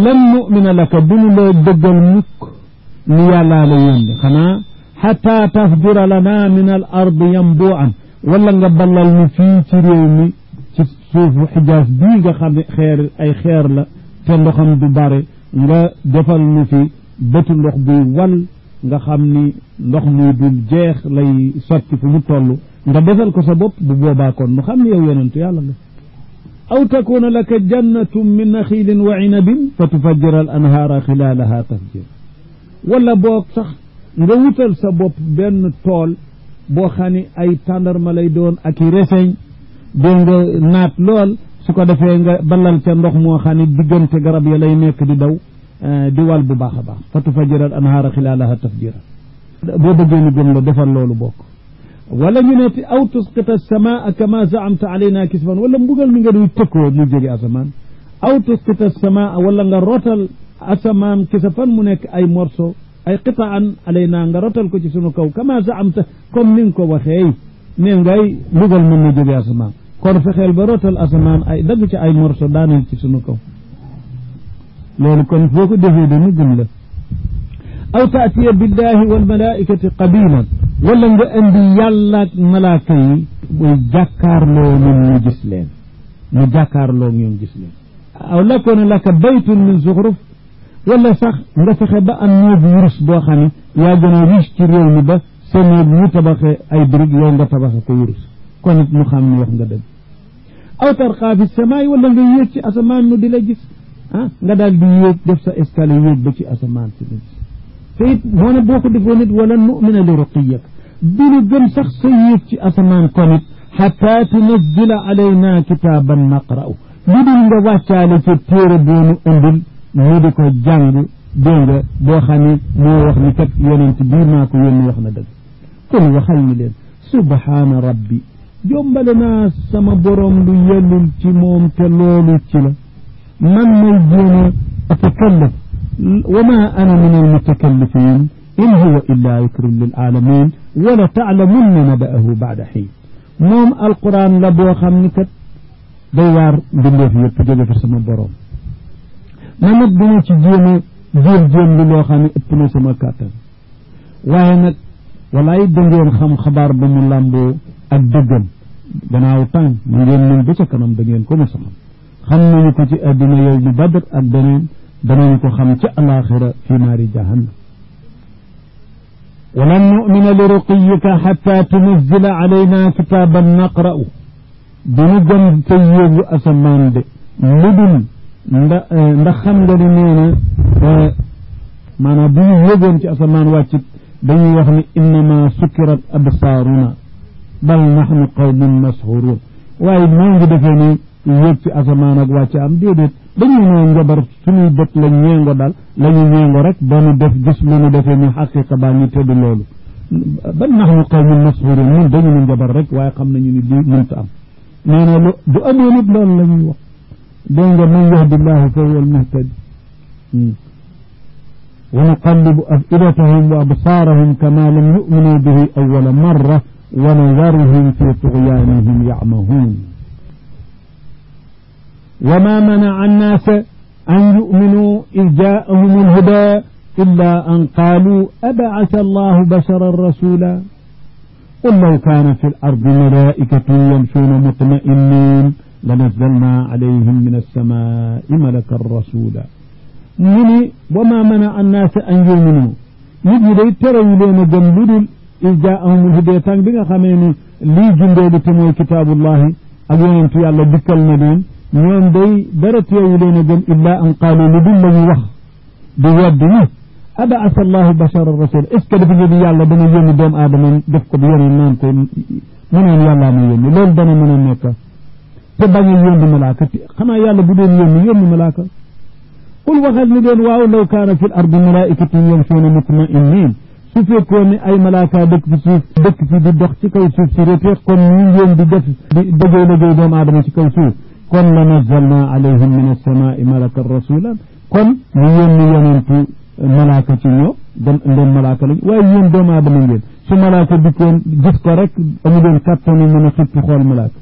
lan nu'mina laka duñu la dëggal mukk ni yàllaa la yónni xanaa حتى تفجر لنا من الأرض ينبوعا ولا نقبل في تريومي سوف حجاز بيغا خير أي خير لا تندخم دباري nga defal nu fi bëtu ndox buy wal nga xam ni ndox muy dul jeex lay sotti fu mu toll nga defal ko sa bopp bu boobaa kon nu xam ni yow yonentu yàlla nga aw takuna laka jannatun min nakhilin wa inabin fa tufajjira al anhaara xilalaha tafjir wala boog sax nga wutal sa bopp benn tool boo xam ne ay tàndarma lay doon ak i reseñ dégg nga naat lool su ko defee nga balal ca ndox moo xam ne diggante garab ya lay nekk di daw di wal bu baax a baax fa tufajjira al anhaara xilaalaha tafjira boo bëggee ñu gëm la defal loolu bokk wala ñu ne aw tusqita samaa kama zaamta alayna kisfan wala mbugal mi nga duy tëkkoo mu jóge asamaan aw tusqita samaa wala nga rotal asamaan ki sa fan mu nekk ay morceau ay qitaan alaynaa nga rotal ko ci sunu kaw kama zaamta comme ni nga ko waxee ne ngay lugal mën na jóge asamaan kon fexeel ba rotal asamaan ay dagg ci ay morceau daaneel ci sunu kaw loolu kon boo ko defee dana gën la aw taatiya billahi wal malaikati qabilan wala nga indi yàlla ak malaaka yi muy jàkkaarloo ñun ñu gis leen ñu jàkkaarloo ñun gis leen aw lakoona laka baytun min zuxruf wala sax nga fexe ba am néegu wurus boo xam ne yaa gën a riche ci réew mi ba sa néeg ñu tabaxee ay briques yow nga tabaxe ko wurus kon it mu xam ne wax nga dëgg aw tarqaa fi samaay wala nga yéeg ci asamaan nu di la gis nga daal di yéeg def sa escalier yéeg ba ci asamaan si la gis te it moo ne boo ko defoon it wala nu'mina li ruqiyak du ñu gëm sax sa yéeg ci asamaan kon it xataa tunazzila alayna kitaaban naqra'u lu dul nga wàccaale ca téere boonu indil ñu di ko jàng dégg nga boo xam ne moo wax ni kat yonent bii maa ko yónni wax na dëgg kon waxal ni leen subhaana rabbi jombale naa sama borom lu yellul ci moom te loolu ci la man may jéem a atakallaf wa ma ana min almutakallifin in huwa illa dhikrun lil alamin wala taalamunna naba'ahu ba'da xiin moom alquran la boo xam ni kat day waar mbindeef yëpp jóge fa sama borom man nag duma ci jéem bi loo xam ne ëpp na sama kàttan waaye nag walaay da ngeen xam xabaar ba mu làmboo ak dëggam gannaaw tàng mu ngeen nañ ba ca kanam da ngeen ko mos a xam nañu ko ci àddina yow mu badr ak beneen danañu ko xam ci alaxira fi naari jahannam walan nu'mina li ruqiyika xatta tunazzila alayna kitaaban naqra'u duñu gëm sa yéegu asamaan de lu dul ndax xam nga ni nee na maanaam bu ñu yéegoon ci asamaan wàccit dañuy wax ni innama sukkirat absaaruna bal nahnu qawmun mashuruun waaye moo ngi defee ni yéeg ci asamaan ak wàcc am déedéet dañuy noo njabar suñuy bët la ñeengo daal la ñu ñeengo rek doonu def gis lu ñu defee ni xaqiqa baa ñu tëdd loolu bal nahnu qawmun mashuruun ñun dañu nu njabar rek waaye xam nañu ni lii mënta am nee na du amoon it loolu la ñuy wax dégg nga man yahdillahu fa huwa almuhtadi wa nuqallibu afidatahum wa absaarahum kama lam yu'minu bihi awwala marra wa nazaruhum fi tughyanihim ya'mahuun wa ma mana'a an-naasa an yu'minuu idh jaa'ahum al-hudaa illaa an qaaluu ab'atha Allahu basharan rasuula qul law kaana fi al-ardi malaa'ikatun yamshuuna mutma'inniin lanazzalnaa alayhim min as-samaa'i malakan rasuula mu ni wa maa mana'a an-naasa an yu'minuu nit ñi day terewu leen a gëm lu dul iz jaa'ahumul hudaa tàng bi nga xamee ni lii jundee bi te mooy kitaabullahi ak yonentu yàlla dikkal na leen ñoom day dara teewu leen a gëm illaa an qaalu lu dul la ñu wax di weddi ni ab'atha Allahu basharan rasuula est ce que dafa ngeen yàlla dana yónni doomu aadama def ko di yoneen naan koy mu naan yàllaa ma yónni loolu dana mën a nekk te bañ a yónni malaaka xanaa yàlla bu doon yónni malaaka qul waxal ni leen waaw law kaana fi l ardi malaa'ikatun yamshuuna mutma'inniin su fekkoon ne ay malaaka dëkk fi suuf dëkk fi di dox ci kaw suuf si reteex kon ñu ngeen di def di dëggee liggéey doomu aadama ci kaw suuf kon la nazzalnaa alayhim min as-samaa'i malakan rasuulan kon ñu yónni yonentu malaaka ci ñoo ndem malaaka lañ waaye yéen doomu aadama ngeen su malaaka dikkoon gis ko rek amu leen kàttanu mën a xippi xool malaaka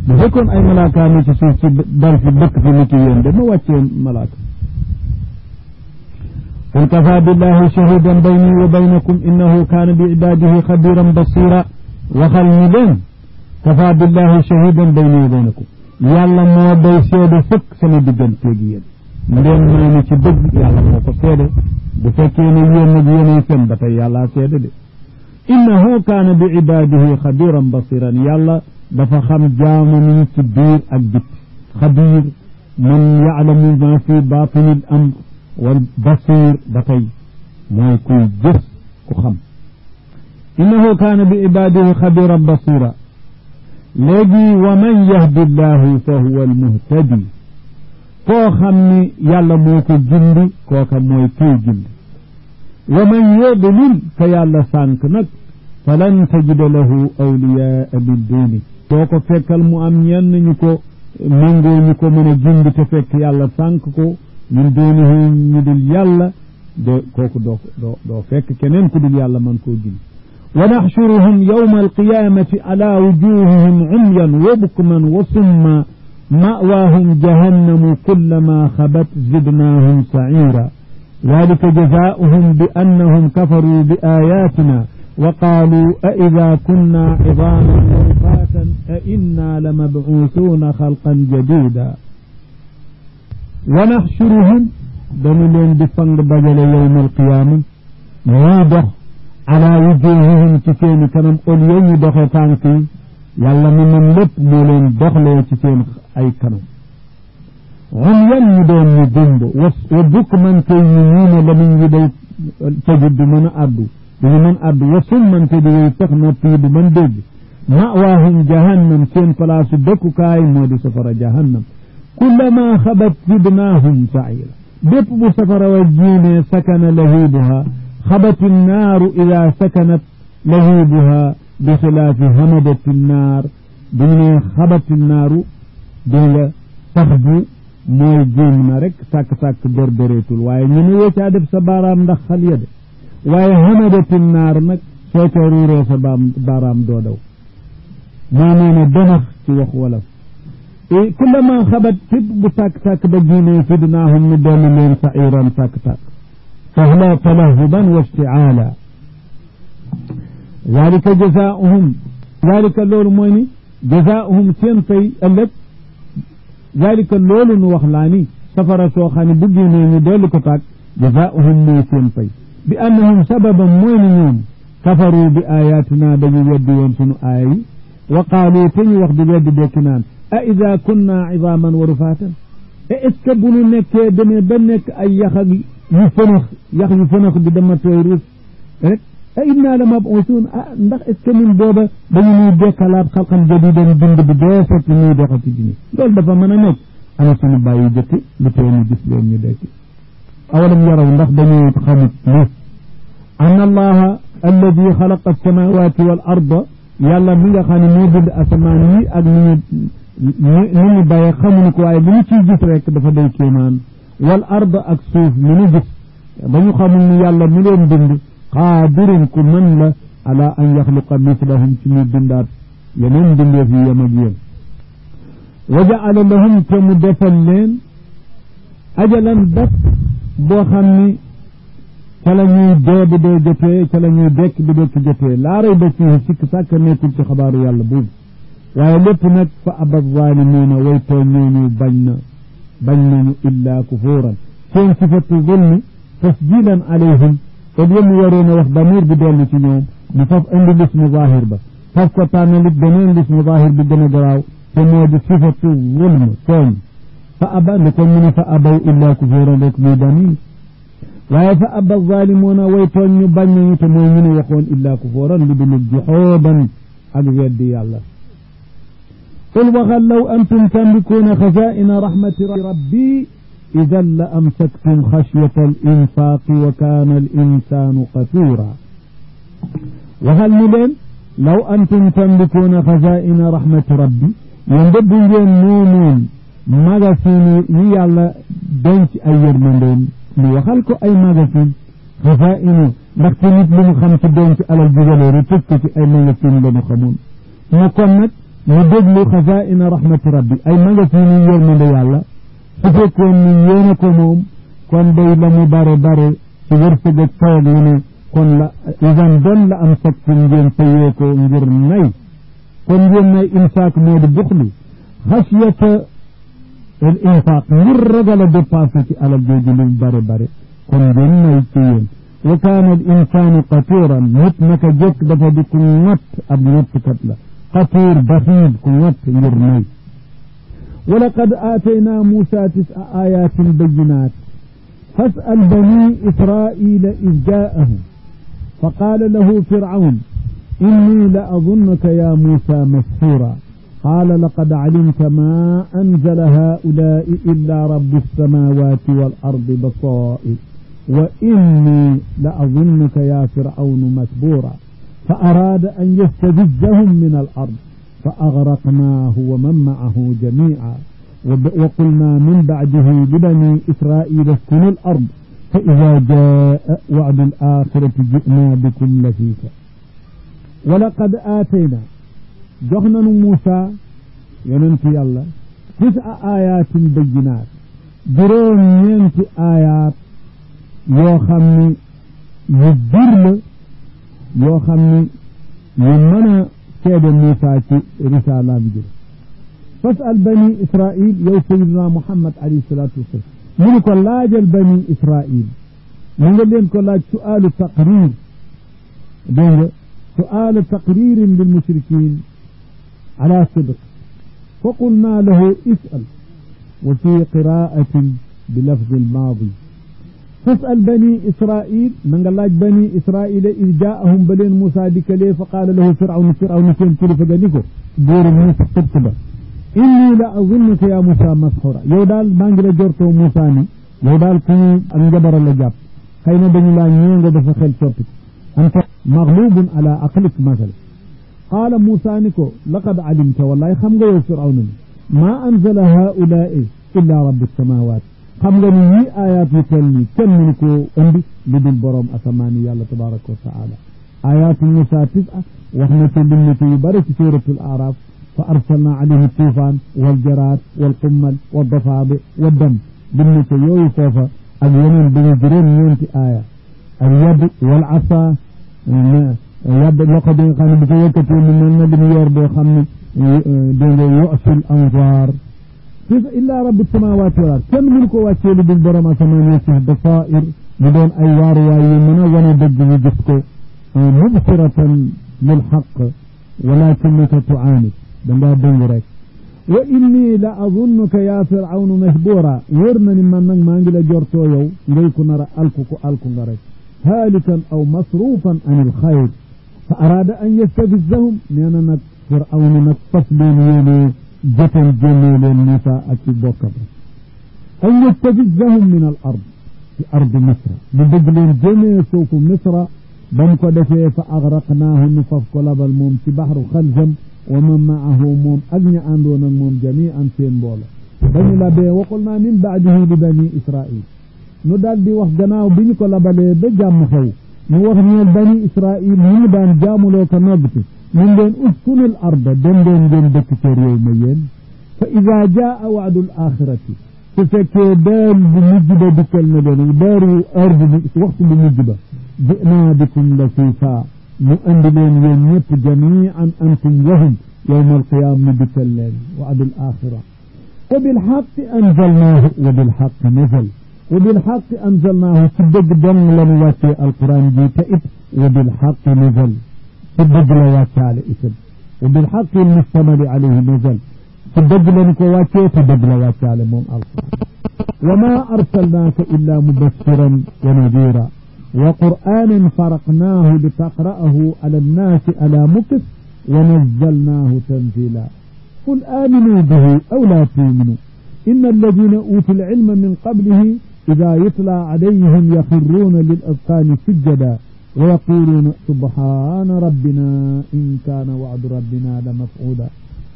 bu fekkoon ay malaaka ni ci suuf si dal fi dëkk fi nit yéen de ma wàccee malaaka qul kafaa billahi shahidan bayni wa baynakum innahu kaana bi ibaadihi xabiran basira waxal ñi leen kafaa billahi shahidan bayni wa baynakum yàlla moo doy seede fëkk sama digganteeg yéen ndeen may ni ci dëgg yàlla moo ko seede bu fekkee ne yéen nag yéenay fen ba tey yàlla seede de innahu kaana bi ibaadihi xabiran basiran yàlla dafa xam jaamam yi ci biir ak bit xabiir man yaalamu ma fi baatini l amr wal basir ba tey mooy kuy gës ku xam innahu kaana bi ibaadihi xabiran basira léegi wa man yahdi llahu fa huwa almuhtadi koo xam ni yàlla moo ko gindi kooka mooy kuy gindi wa man yudlil ka yàlla sànk nag falan tajida lahu awliyaa min duuni doo ko fekkal mu am ñenn ñu ko méngoo ñu ko mën a gindi te fekk yàlla sànk ko min doonihi ñu dul yàlla kooku doo fekk keneen ku dul yàlla man koo gindi wa naxshuruhum yawma alqiyamati ala wujuhihim umyan wa bukman wa summa ma'waahum jahannamu kullama xabat zidnaahum sa'iira dalika jazaa'uhum bi annahum kafaruu bi aayaatina wa qaaluu a idaa kunnaa idaaman wa rufaatan a innaa lamab'uusuuna xalqan jadiidan wa naxshuruhum dañu leen di fang dajale yawma alqiyaama ñuy dox ala wujuuhihim ci seeni kanam au lieu ñu doxe tànk yi yàlla mi mën lépp moo leen doxlee ci seen ay kanam umyan ñu doon ñu gumba wa bukman kay ñu ñuune lamiñ wi day tëjut du mën a addu duñu mën addu wa summan te di way tax nopp yi du mën dégg ma'waahum jahannam seen palaasu dëkkukaay moo di safara jahannam kullama xabat zidnaahum sa'ira bépp bu safara wa jiinee sakana lahibuha xabati naaru ida sakanat lahibuha bi xilaafi hamadati naar duñu ne xabati naaru dégg nga sax bu mooy jéem na rek sàkk-sàkk dóor-dóoreetul waaye ñu ne woo caa def sa baaraam ndax xal ya de waaye hamadati naar nag soo ca ruuree sa baaraam doo daw moo nee ne donax ci wax wolof kullama xabat fépp bu sàkk-sàkk ba jiinee fidnaahum ñu doon leen sa'iran sàkk-sàkk fahla talahuban wa ishti'aala zalika jazaa'uhum zalika loolu mooy ni jazaa'uhum seen fay ëllëg zalika loolu nu wax laa ni safara soo xam ne bu génnee ñu dolli ko tàkk jazaa'uhum mooy seen fay bi annahum sababan mooy ni ñoom kafaru bi ayatina dañu weddi woon sunu aaya yi wa qaalu te ñu wax di weddi dekki naan a ida kunna idaaman wa rufaatan et est ce que bu ñu nekkee demee ba nekk ay yax ak yu fënax yax yu fënax bi dama tooy ruus rek a inna la mab'uusuun ndax est ce que ñun booba dañu ñuy dekkalaat xalqan jadiidan bind bi dee fekk ñuy doxati dini loolu dafa mën a nekk ana suñu bàyyi jëkki lu tee ñu gis leen ñu dekki awalam yaraw ndax dañuy xamut ni anna allaha alladi xalaqa alsamawati wal arda yàlla mi nga xam ne moo bind asamaan yi ak ni ñu bàyyee xamuñu ko waaye li ñu ciy gis rek dafa day kéemaan wal arda ak suuf mi ñu gis ba ñu xamul ni yàlla mi leen bind qaadirun ku mën la ala an yaxluqa mislahum ci ñu bindaat yeneen bindeef yi yem ak yéen wa jaala lahum te mu defal leen ajalan dat boo xam ni ca la ñuy dee bi dee jotee ca la ñuy dekk bi dekk jotee laa rayba fiihi sikk sàkk nekkul ci xabaaru yàlla boobu waaye lépp nag fa aba zaalimiina way tooñ ñooñu bañ nañu illaa kufuuran seen sifatu zulmi tasjilan alayhim te yëmu waroon a wax damir bi dellu ci ñoom ñu faf indi lismu zahir ba faf ko tànnalit beneen lismu zahir bi gën a garaaw te moo di sifatu zulm tooñ fa aba li ko mu ne fa abaw illaa kufuuran rek muy damir waaye fa aba zalimuuna way tooñ ñu bañ nañu te mooy ñu ne waxoon illaa kufuuran lu dul juxoodan ak weddi yàlla qul waxal law antum tamlikuuna xazaa'ina rahmati rabbi idan la amsaktum xashyata al infaaqi wa kaana al insaanu qatuura waxal ni leen law antum tamlikuuna xazaa'ina rahmati rabbi yéen de bu ngeen moomoon magasin yi yàlla denc ay yërmandeem ñu waxal ko ay magasin xazaa'inu ndaxte nit li mu xam ci denc alal jugaleeri tëj ko ci ay magasin la ñu xamoon mu kon nag mu déglu xazaa'ina rahmati rabbi ay magasin yi yërmande yàlla su fekkoon ni yéena ko moom kon day la mu bare ci wërsëg ak tawag lu ne kon la isan doon la am sakk ngeen fayee ko ngir nay kon ngeen nay infaaq moo di buxlu xasiyata al infaaq ngir ragal a dépensé ci alal jooju lu bare kon ngeen nay ci yéen wa kaana al insaanu qatuuran nit naka jëkk dafa di ku ñott ab ñottkat la qatuur baxiid ku ñott ngir nay ولقد آتينا موسى 9 آيات بينات فاسأل بني إسرائيل إذ جاءه فقال له فرعون إني لأظنك يا موسى مسحورا قال لقد علمت ما أنزل هؤلاء إلا رب السماوات والأرض بصائر وإني لأظنك يا فرعون مسبورا فأراد أن يستفزهم من الأرض فأغرقناه ومن معه جميعا وقلنا من بعده لبني إسرائيل اسكنوا الأرض فإذا جاء وعد الآخرة جئنا بكم لفيفا ولقد آتينا جهنا موسى يننتي الله 9 آيات بينات juróom ñeenti aayaat yoo xam ni yu bir la yoo xam ni yu mën a seede Muusaa ci risalaam ji fasal bani Israil yow sayidina Muhammad alayhi salaatu wasalaam mu ni ko laajal bani Israil mu nga leen ko laaj su'aalu taqrir dégg nga su'aalu taqririn lil mushrikin ala sidq fa qulna lahu is'al وفي قراءة بلفظ الماضي فاسأل بني إسرائيل من قال بني إسرائيل إذ جاءهم بلين موسى بكليه فقال له فرعون كين كله فقالكو دور موسى تبتبا إني لا أظنك يا موسى مسحورا يودال بانجل جورتو موساني يودال كي أنجبر اللجاب خينا بني لا نيونغ بفخل شوتك أنت مغلوب على عقلك مثلا قال موسى نكو لقد علمت والله خمغ يا فرعون ما أنزل هؤلاء إلا رب السماوات xam nga ni ñi ayat yu tel ni kenn mënu ko indi lu dul borom asamaan yàlla tabaraka wa taala ayatu Musa 9 wax na ci limiti yu bari ci suratul araf fa arsalna alayhi tufan wal jarat wal qummal wal dafabi wad dam limiti yooyu foofa ak yeneen bi juróom ñeenti aya al yad wal asa yad loxo bi nga xam ne bu ko yëkkatee mu mel na li mu yor boo xam ne dégg nga yu'sil anzar إلا رب السماوات والأرض كم منكو واتيل بالبرم أسمان يسيه بصائر بدون أي وارواي من وندج وجسكو مبصرة للحق ولكنك تعاند بلا بنغرك وإني لأظنك يا فرعون مهبورا ورنا من ما انجل جورتو يو إليكو نرى ألكو غرك هالكا أو مصروفا عن الخير فأراد أن يستفزهم لأننا فرعون نتصلين يلي جتن جميل النساء بوكب أن يستفزهم من الأرض في أرض مصر ببدل جميل سوق مصر بمكو دفع فأغرقناه نفف قلب الموم في بحر خلزم ومن معه موم أغنى أندون الموم جميعا فين بولا بني لبي وقلنا من بعده لبني إسرائيل ندال دي وقت جناو بنيكو لبالي بجام خو نوخني بني إسرائيل من دان جاملو كنبتي من دين أسكن الأرض دين بكتير يوميين فإذا جاء وعد الآخرة فسكي دال بمجبة بكلمة دار أرض وقت بمجبة جئنا بكم لفيفا مؤمنين ينيب جميعا أنتم وهم يوم القيامة بكلمة وعد الآخرة وبالحق أنزلناه وبالحق نزل وبالحق أنزلناه صدق دم لنواتي القرآن جيتئت وبالحق نزل صدق لواتي على اسم وبالحق المستمر عليه نزل صدق لنكواتي صدق لواتي على موم القرآن وما أرسلناك إلا مبشرا ونذيرا وقرآن فرقناه لتقرأه على الناس على مكث ونزلناه تنزيلا قل آمنوا به أو لا تؤمنوا إن الذين أوتوا العلم من قبله إذا يتلى عليهم يخرون للأذقان سجدا ويقولون سبحان ربنا إن كان وعد ربنا لمفعولا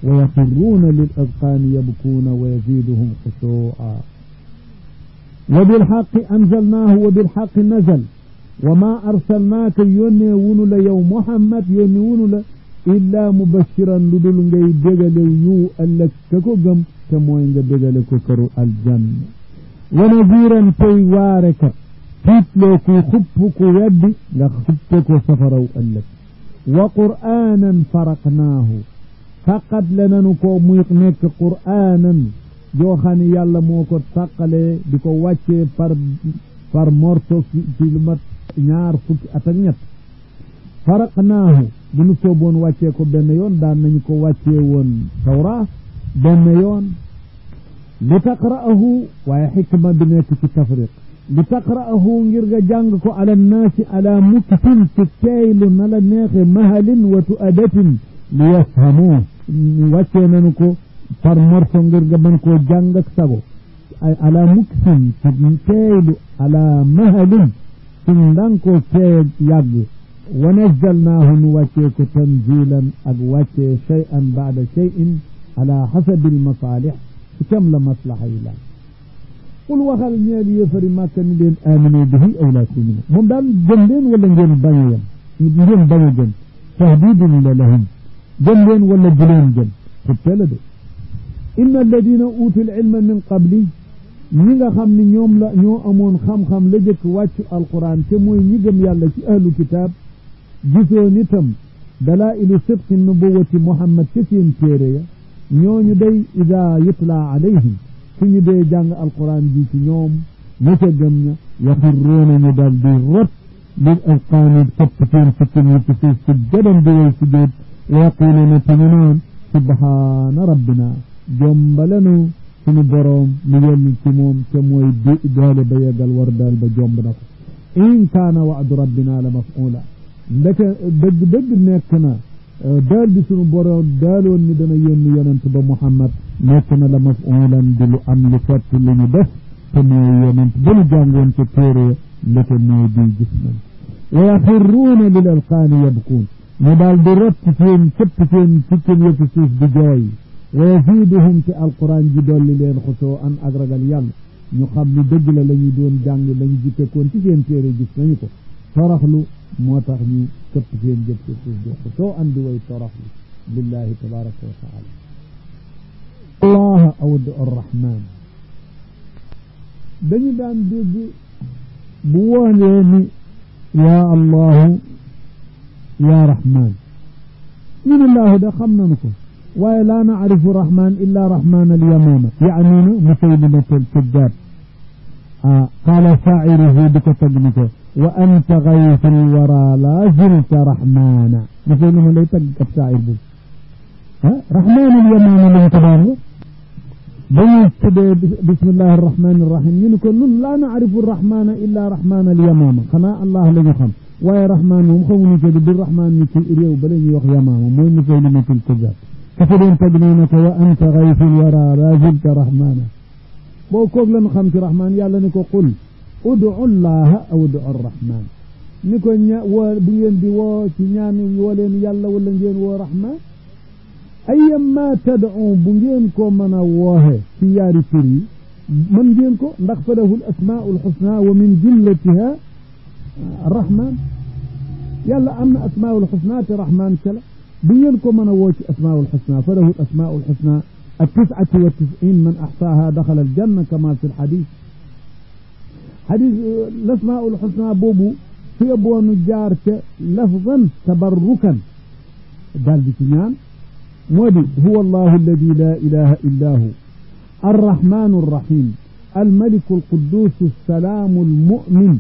ويخرون للأذقان يبكون ويزيدهم خشوعا وبالحق أنزلناه وبالحق نزل وما أرسلناك يونيون ليوم محمد يونيون إلا مبشرا لدل ngay degale yu ëllëg ka ko gëm te mooy nga degale ko këru aljanna wa nadiran tey waarekat tiitloo ku xupp ku weddi nga xuppe ko safaraw ëllëg wa qur'aanan faraqnaahu faqat lenanu ko muy nekk qur'aanan joo xam ne yàlla moo ko tàqalee di ko wàccee par morceau ci lu mat 2 fukki at ak ñett faraqnaahu bu nu sooboon wàccee ko benn yoon daan nañu ko wàccee woon tawra benn yoon li taqra'ahu waaye xikma bi nekk ci tafriq li taqra'ahu ngir nga jàng ko ala naasi ala muktin ci teeylu na la neexe mahalin wa tu'adatin li yafhamuhu wàccee nañu ko par morso ngir nga mën koo jàng ak sago ala muktin ci teeylu ala mahalin ci ndànkoo teey yàgg wa nazzalnaahu nu wàccee ko tanzilan ak wàccee shay'an ba'da shay'in ala hasabi almasaalih ci kam la maslaha yi laaj qul waxal ñeel yéefari màkka ni leen aminu bihi aw laa tuminu moom daal gëm leen wala ngeen bañ a yem ngeen bañ a gëm tahdidun la lahum gëm leen wala bu leen gëm xuppe la de inna alladina utul ilma min qabli ñi nga xam ne ñoom la ñoo amoon xam-xam la jëkk wàccu alquran te mooy ñi gëm yàlla ci ahlu kitaab gisoo nitam dalailu sidqi nubuwati muhammad ca seen téere ya ñooñu day ida yutla alayhim suñu dee jàng alquran ji ci ñoom ña ca gëm ña yaxirruuna ñu dal di rot lil azqaani topp seen sikkim yi ci suuf si jadan di way sujjóot wa yaquuluuna te ñu naan subhaana rabbina jombalenu suñu boroom mu yónni ci moom te mooy doole ba yeggal war daal ba jomb na ko in kaana wa'du rabbina la maf'uula ndeke dëgg nekk na daal bi suñu boroom daaloon ni dana yónni yonent ba Muhammad nekk na la maf'uulan di lu am lu fett lu ñu def te mooy yonent ba lu jàngoon ca téere ndeke mooy di gis nañ wa yaxirruuna lil alqaani yabkuun ñu daal di rot seen cëpp seen sikkim ya ci suuf di jooy wa yaziiduhum ci alquran ji dolli leen xusoo an ak ragal yàlla ñu xam ni dëgg la ñuy doon jàng lañu jikkekoon ci seen téere gis nañu ko toroxlu moo tax ñu këpp seen jëf ci suuf di xusoo an di way toroxlu lillahi tabaraka wa taala allah awd arrahman dañu daan dégg bu woonee ni yaa allahu yaa rahman ñun allahu da xam nañu ko waaye laa naarifu rahman illa rahman alyamama yaaniina musaylimat alkadab qaala shaa'iruhu di ko tagg ni ko wa anta gaysu alwara laa zilta rahmana musaylima lay tagg ab shaa'ir boobu rahman alyamama lañ ko daan wax dañuy tuddee bismillahi arrahmani irrahim ñu ne ko nun laa naarifu rahmana illa rahman alyamama xanaa allah la ñu xam waaye rahman moom xamuñu ko di rahman ni ci réew ba la ñuy wax yamama mooy musaylimat alkadab kafa doon tag nee na ko wa anta gaysul wara la zilta rahmana boo koog lañu xam ci rahman yàlla ni ko qul udu llaha aw udu arrahman ni ko woo bu ngeen di woo ci ñaan woo leen yàlla wala ngeen woo rahman ayyama tad'u bu ngeen ko mën a wooxe ci yaari tur yi mën ngeen ko ndax fa lahu al asmaa'ul husna wa min jumlatiha arrahman yàlla am na asmaa'ul husna te rahman ca la bu ngeen ko mën a woo ci asmaa'ul husna fa lahu asmaa'ul husna at-tis'atu wa tis'iin man ahsaaha daxala al-janna kama fi al-hadiis al-asmaa'ul husna boobu su yeboonu jaar ca lafzan tabarrukan daal di ci ñaan moo di huwa allahu alladi laa ilaha illa hu arrahmanu arrahim almaliku alquddus alsalaamu almu'min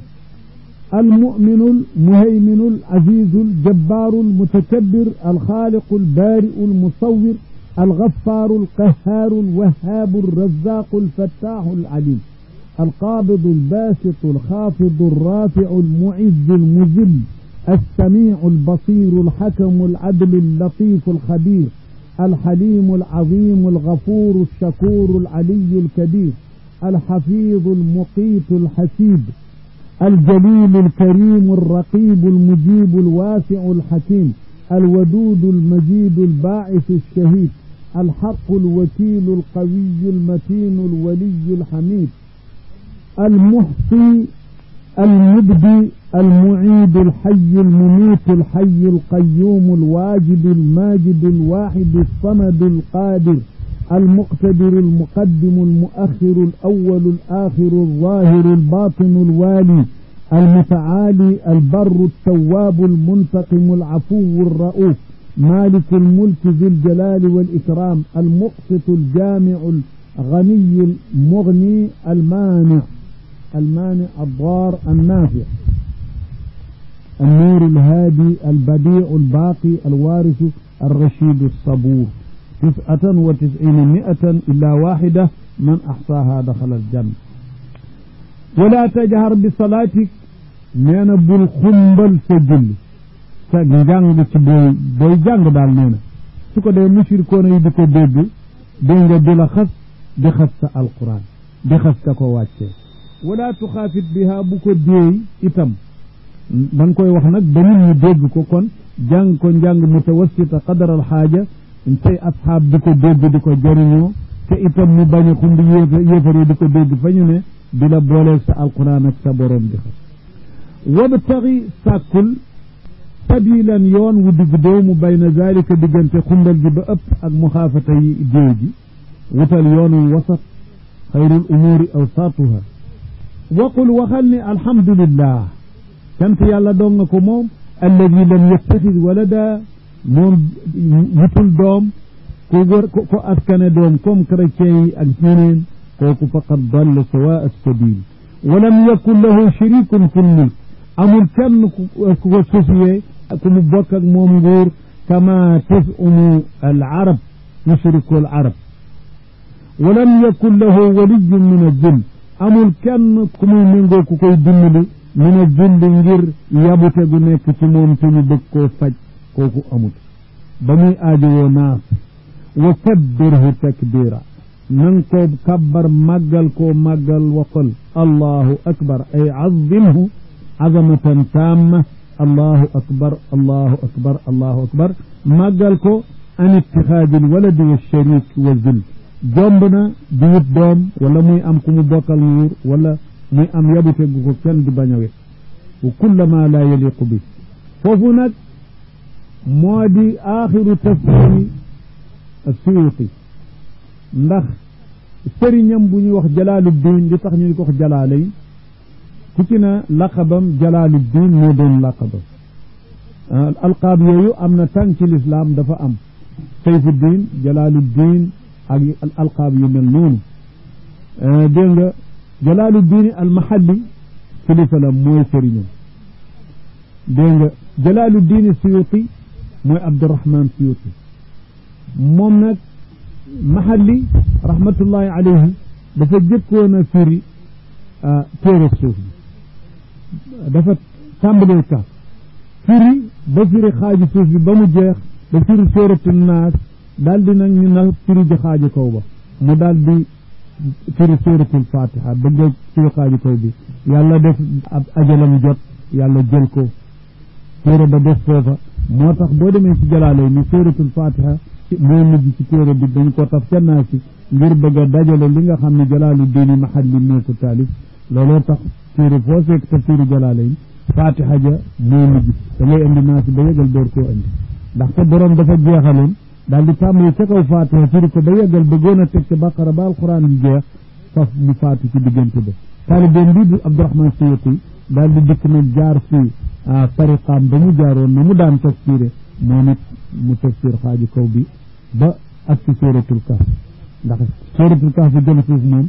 المؤمن المهيمن العزيز الجبار المتكبر الخالق البارئ المصور الغفار القهار الوهاب الرزاق الفتاح العليم القابض الباسط الخافض الرافع المعز المذل السميع البصير الحكم العدل اللطيف الخبير الحليم العظيم الغفور الشكور العلي الكبير الحفيظ المقيت الحسيب الجليل الكريم الرقيب المجيب الواسع الحكيم الودود المجيد الباعث الشهيد الحق الوكيل القوي المتين الولي الحميد المحصي المبدي المعيد الحي المميت الحي القيوم الواجد الماجد الواحد الصمد القادر المقتدر المقدم المؤخر الأول الآخر الظاهر الباطن الوالي المتعالي البر التواب المنتقم العفو الرؤوف مالك الملك ذي الجلال والإكرام المقسط الجامع الغني المغني المانع الضار النافع النور الهادي البديع الباقي الوارث الرشيد الصبور 99 مئة إلا واحدة من أحصاها دخل الجنة ولا تجهر بصلاتك نينا بالخنبل سجل سجل بوي جانغ دال نينا سوكو دي مشركون يدكو ديب دينغا ديلا خس دي خس القرآن دي خس كو واتي ولا تخافت بها بكو دي إتم da nga koy wax nag ba nit ñi dégg ko kon jàng ko njàng mutawassita qadaral xaaja say asxaab di ko dégg di ko jëriñoo te itam mu bañ a xumbi yéefar yi di ko dégg fa ñu ne di la booleeg sa alquran ak sa borom di xam wabtaxi sàkkul sabilan yoon wu digg doomu bayna zalika diggante xumbal gi ba ëpp ak muxaafata yi déew ji wutal yoonu wasat xayrul umuuri awsaatuha waqul waxal ni alhamdulillah sant yàlla doon nga ko moom alladi lam yattaxid walada moom wutul doom ko askane doom comme chrétien yi ak ñeneen kooku faqad dalla sawaa sabil walam yakun lahu sharikun fi lmulk amul kenn ku ko sosiyee ku mu bokk ak moom nguur kama tazumu al arab mushriku al arab walam yakun lahu waliyun min az-zull amul kenn ku muy méngoo ku koy dimbali min az-zull ngir yabute gu nekk ci moom te ñu bëgg koo faj kooku amul ba muy aajowoo naas wa kabbirhu takbira nang ko kabbar màggal koo màggal waqal allahu akbar ay azimhu azamatan tamma allahu akbar allahu akbar allahu akbar màggal ko an ittixaadil waladi wa sharik wa zul jomb na di wut doom wala muy am ku mu bokkal nguur wala muy am yabute gu ko kenn di bañ a wet wa kullama la yaliqu bi foofu nag moo di aaxiru tafsiri Suyuti ndax sëriñam bu ñuy wax Jalaaluddin li tax ñu di ko wax Jalaalayn ku ci na laqabam Jalaaluddin moo doon laqabam alqaab yooyu am na tànk ci lislaam dafa am Sayfuddin Jalaaluddin ak alqaab yu mel noonu dégg nga Jalaaluddin al-Mahalli kilifa la mooy sëriñam dégg nga Jalaaluddin Suyuti mooy Abdurahman Suyuti moom nag Mahalli rahmatullahi alayhi dafa jëkkoon a firi téere suuf bi dafa tàmbalee ka firi ba firi xaaji suuf bi ba mu jeex ba firi sóoratu naas daal di nag ñu na firi ji xaaji kaw ba mu daal di firi sóoratul fatiha ba nga firi xaaji kaw bi yàlla def ab ajalam jot yàlla jël ko téere ba def foofa moo tax boo demee ci Jalaalayni ni sóoratul fatiha mooy mujj ci téere bi dañ ko taf ca naas si ngir bëgg a dajale li nga xam ne Jalaaluddin Mahalli moo ko taalif looloo tax téere foo fekk tafsiru Jalaalayni fatiha ja mooy mujj da ngay indi naas ba yëgal door koo indi ndaxte borom dafa jeexaloon daal di tàmbali ca kaw fatiha firi ko ba yëgal bëggoon a teg ca baqara ba alquran yi jeex faf mu faatu ci diggante ba taalibeem bii di Abdurahman Suyuti daal di dikk nag jaar fi tariqaam ba mu jaaroon na mu daan tafsiré moom it mu tafsir xaaji kaw bi ba ak ci suratul kahf ndax suratul kahf bi jëm suuf moom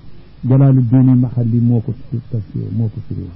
Jalaaluddin Mahalli moo ko tafsir moo ko firi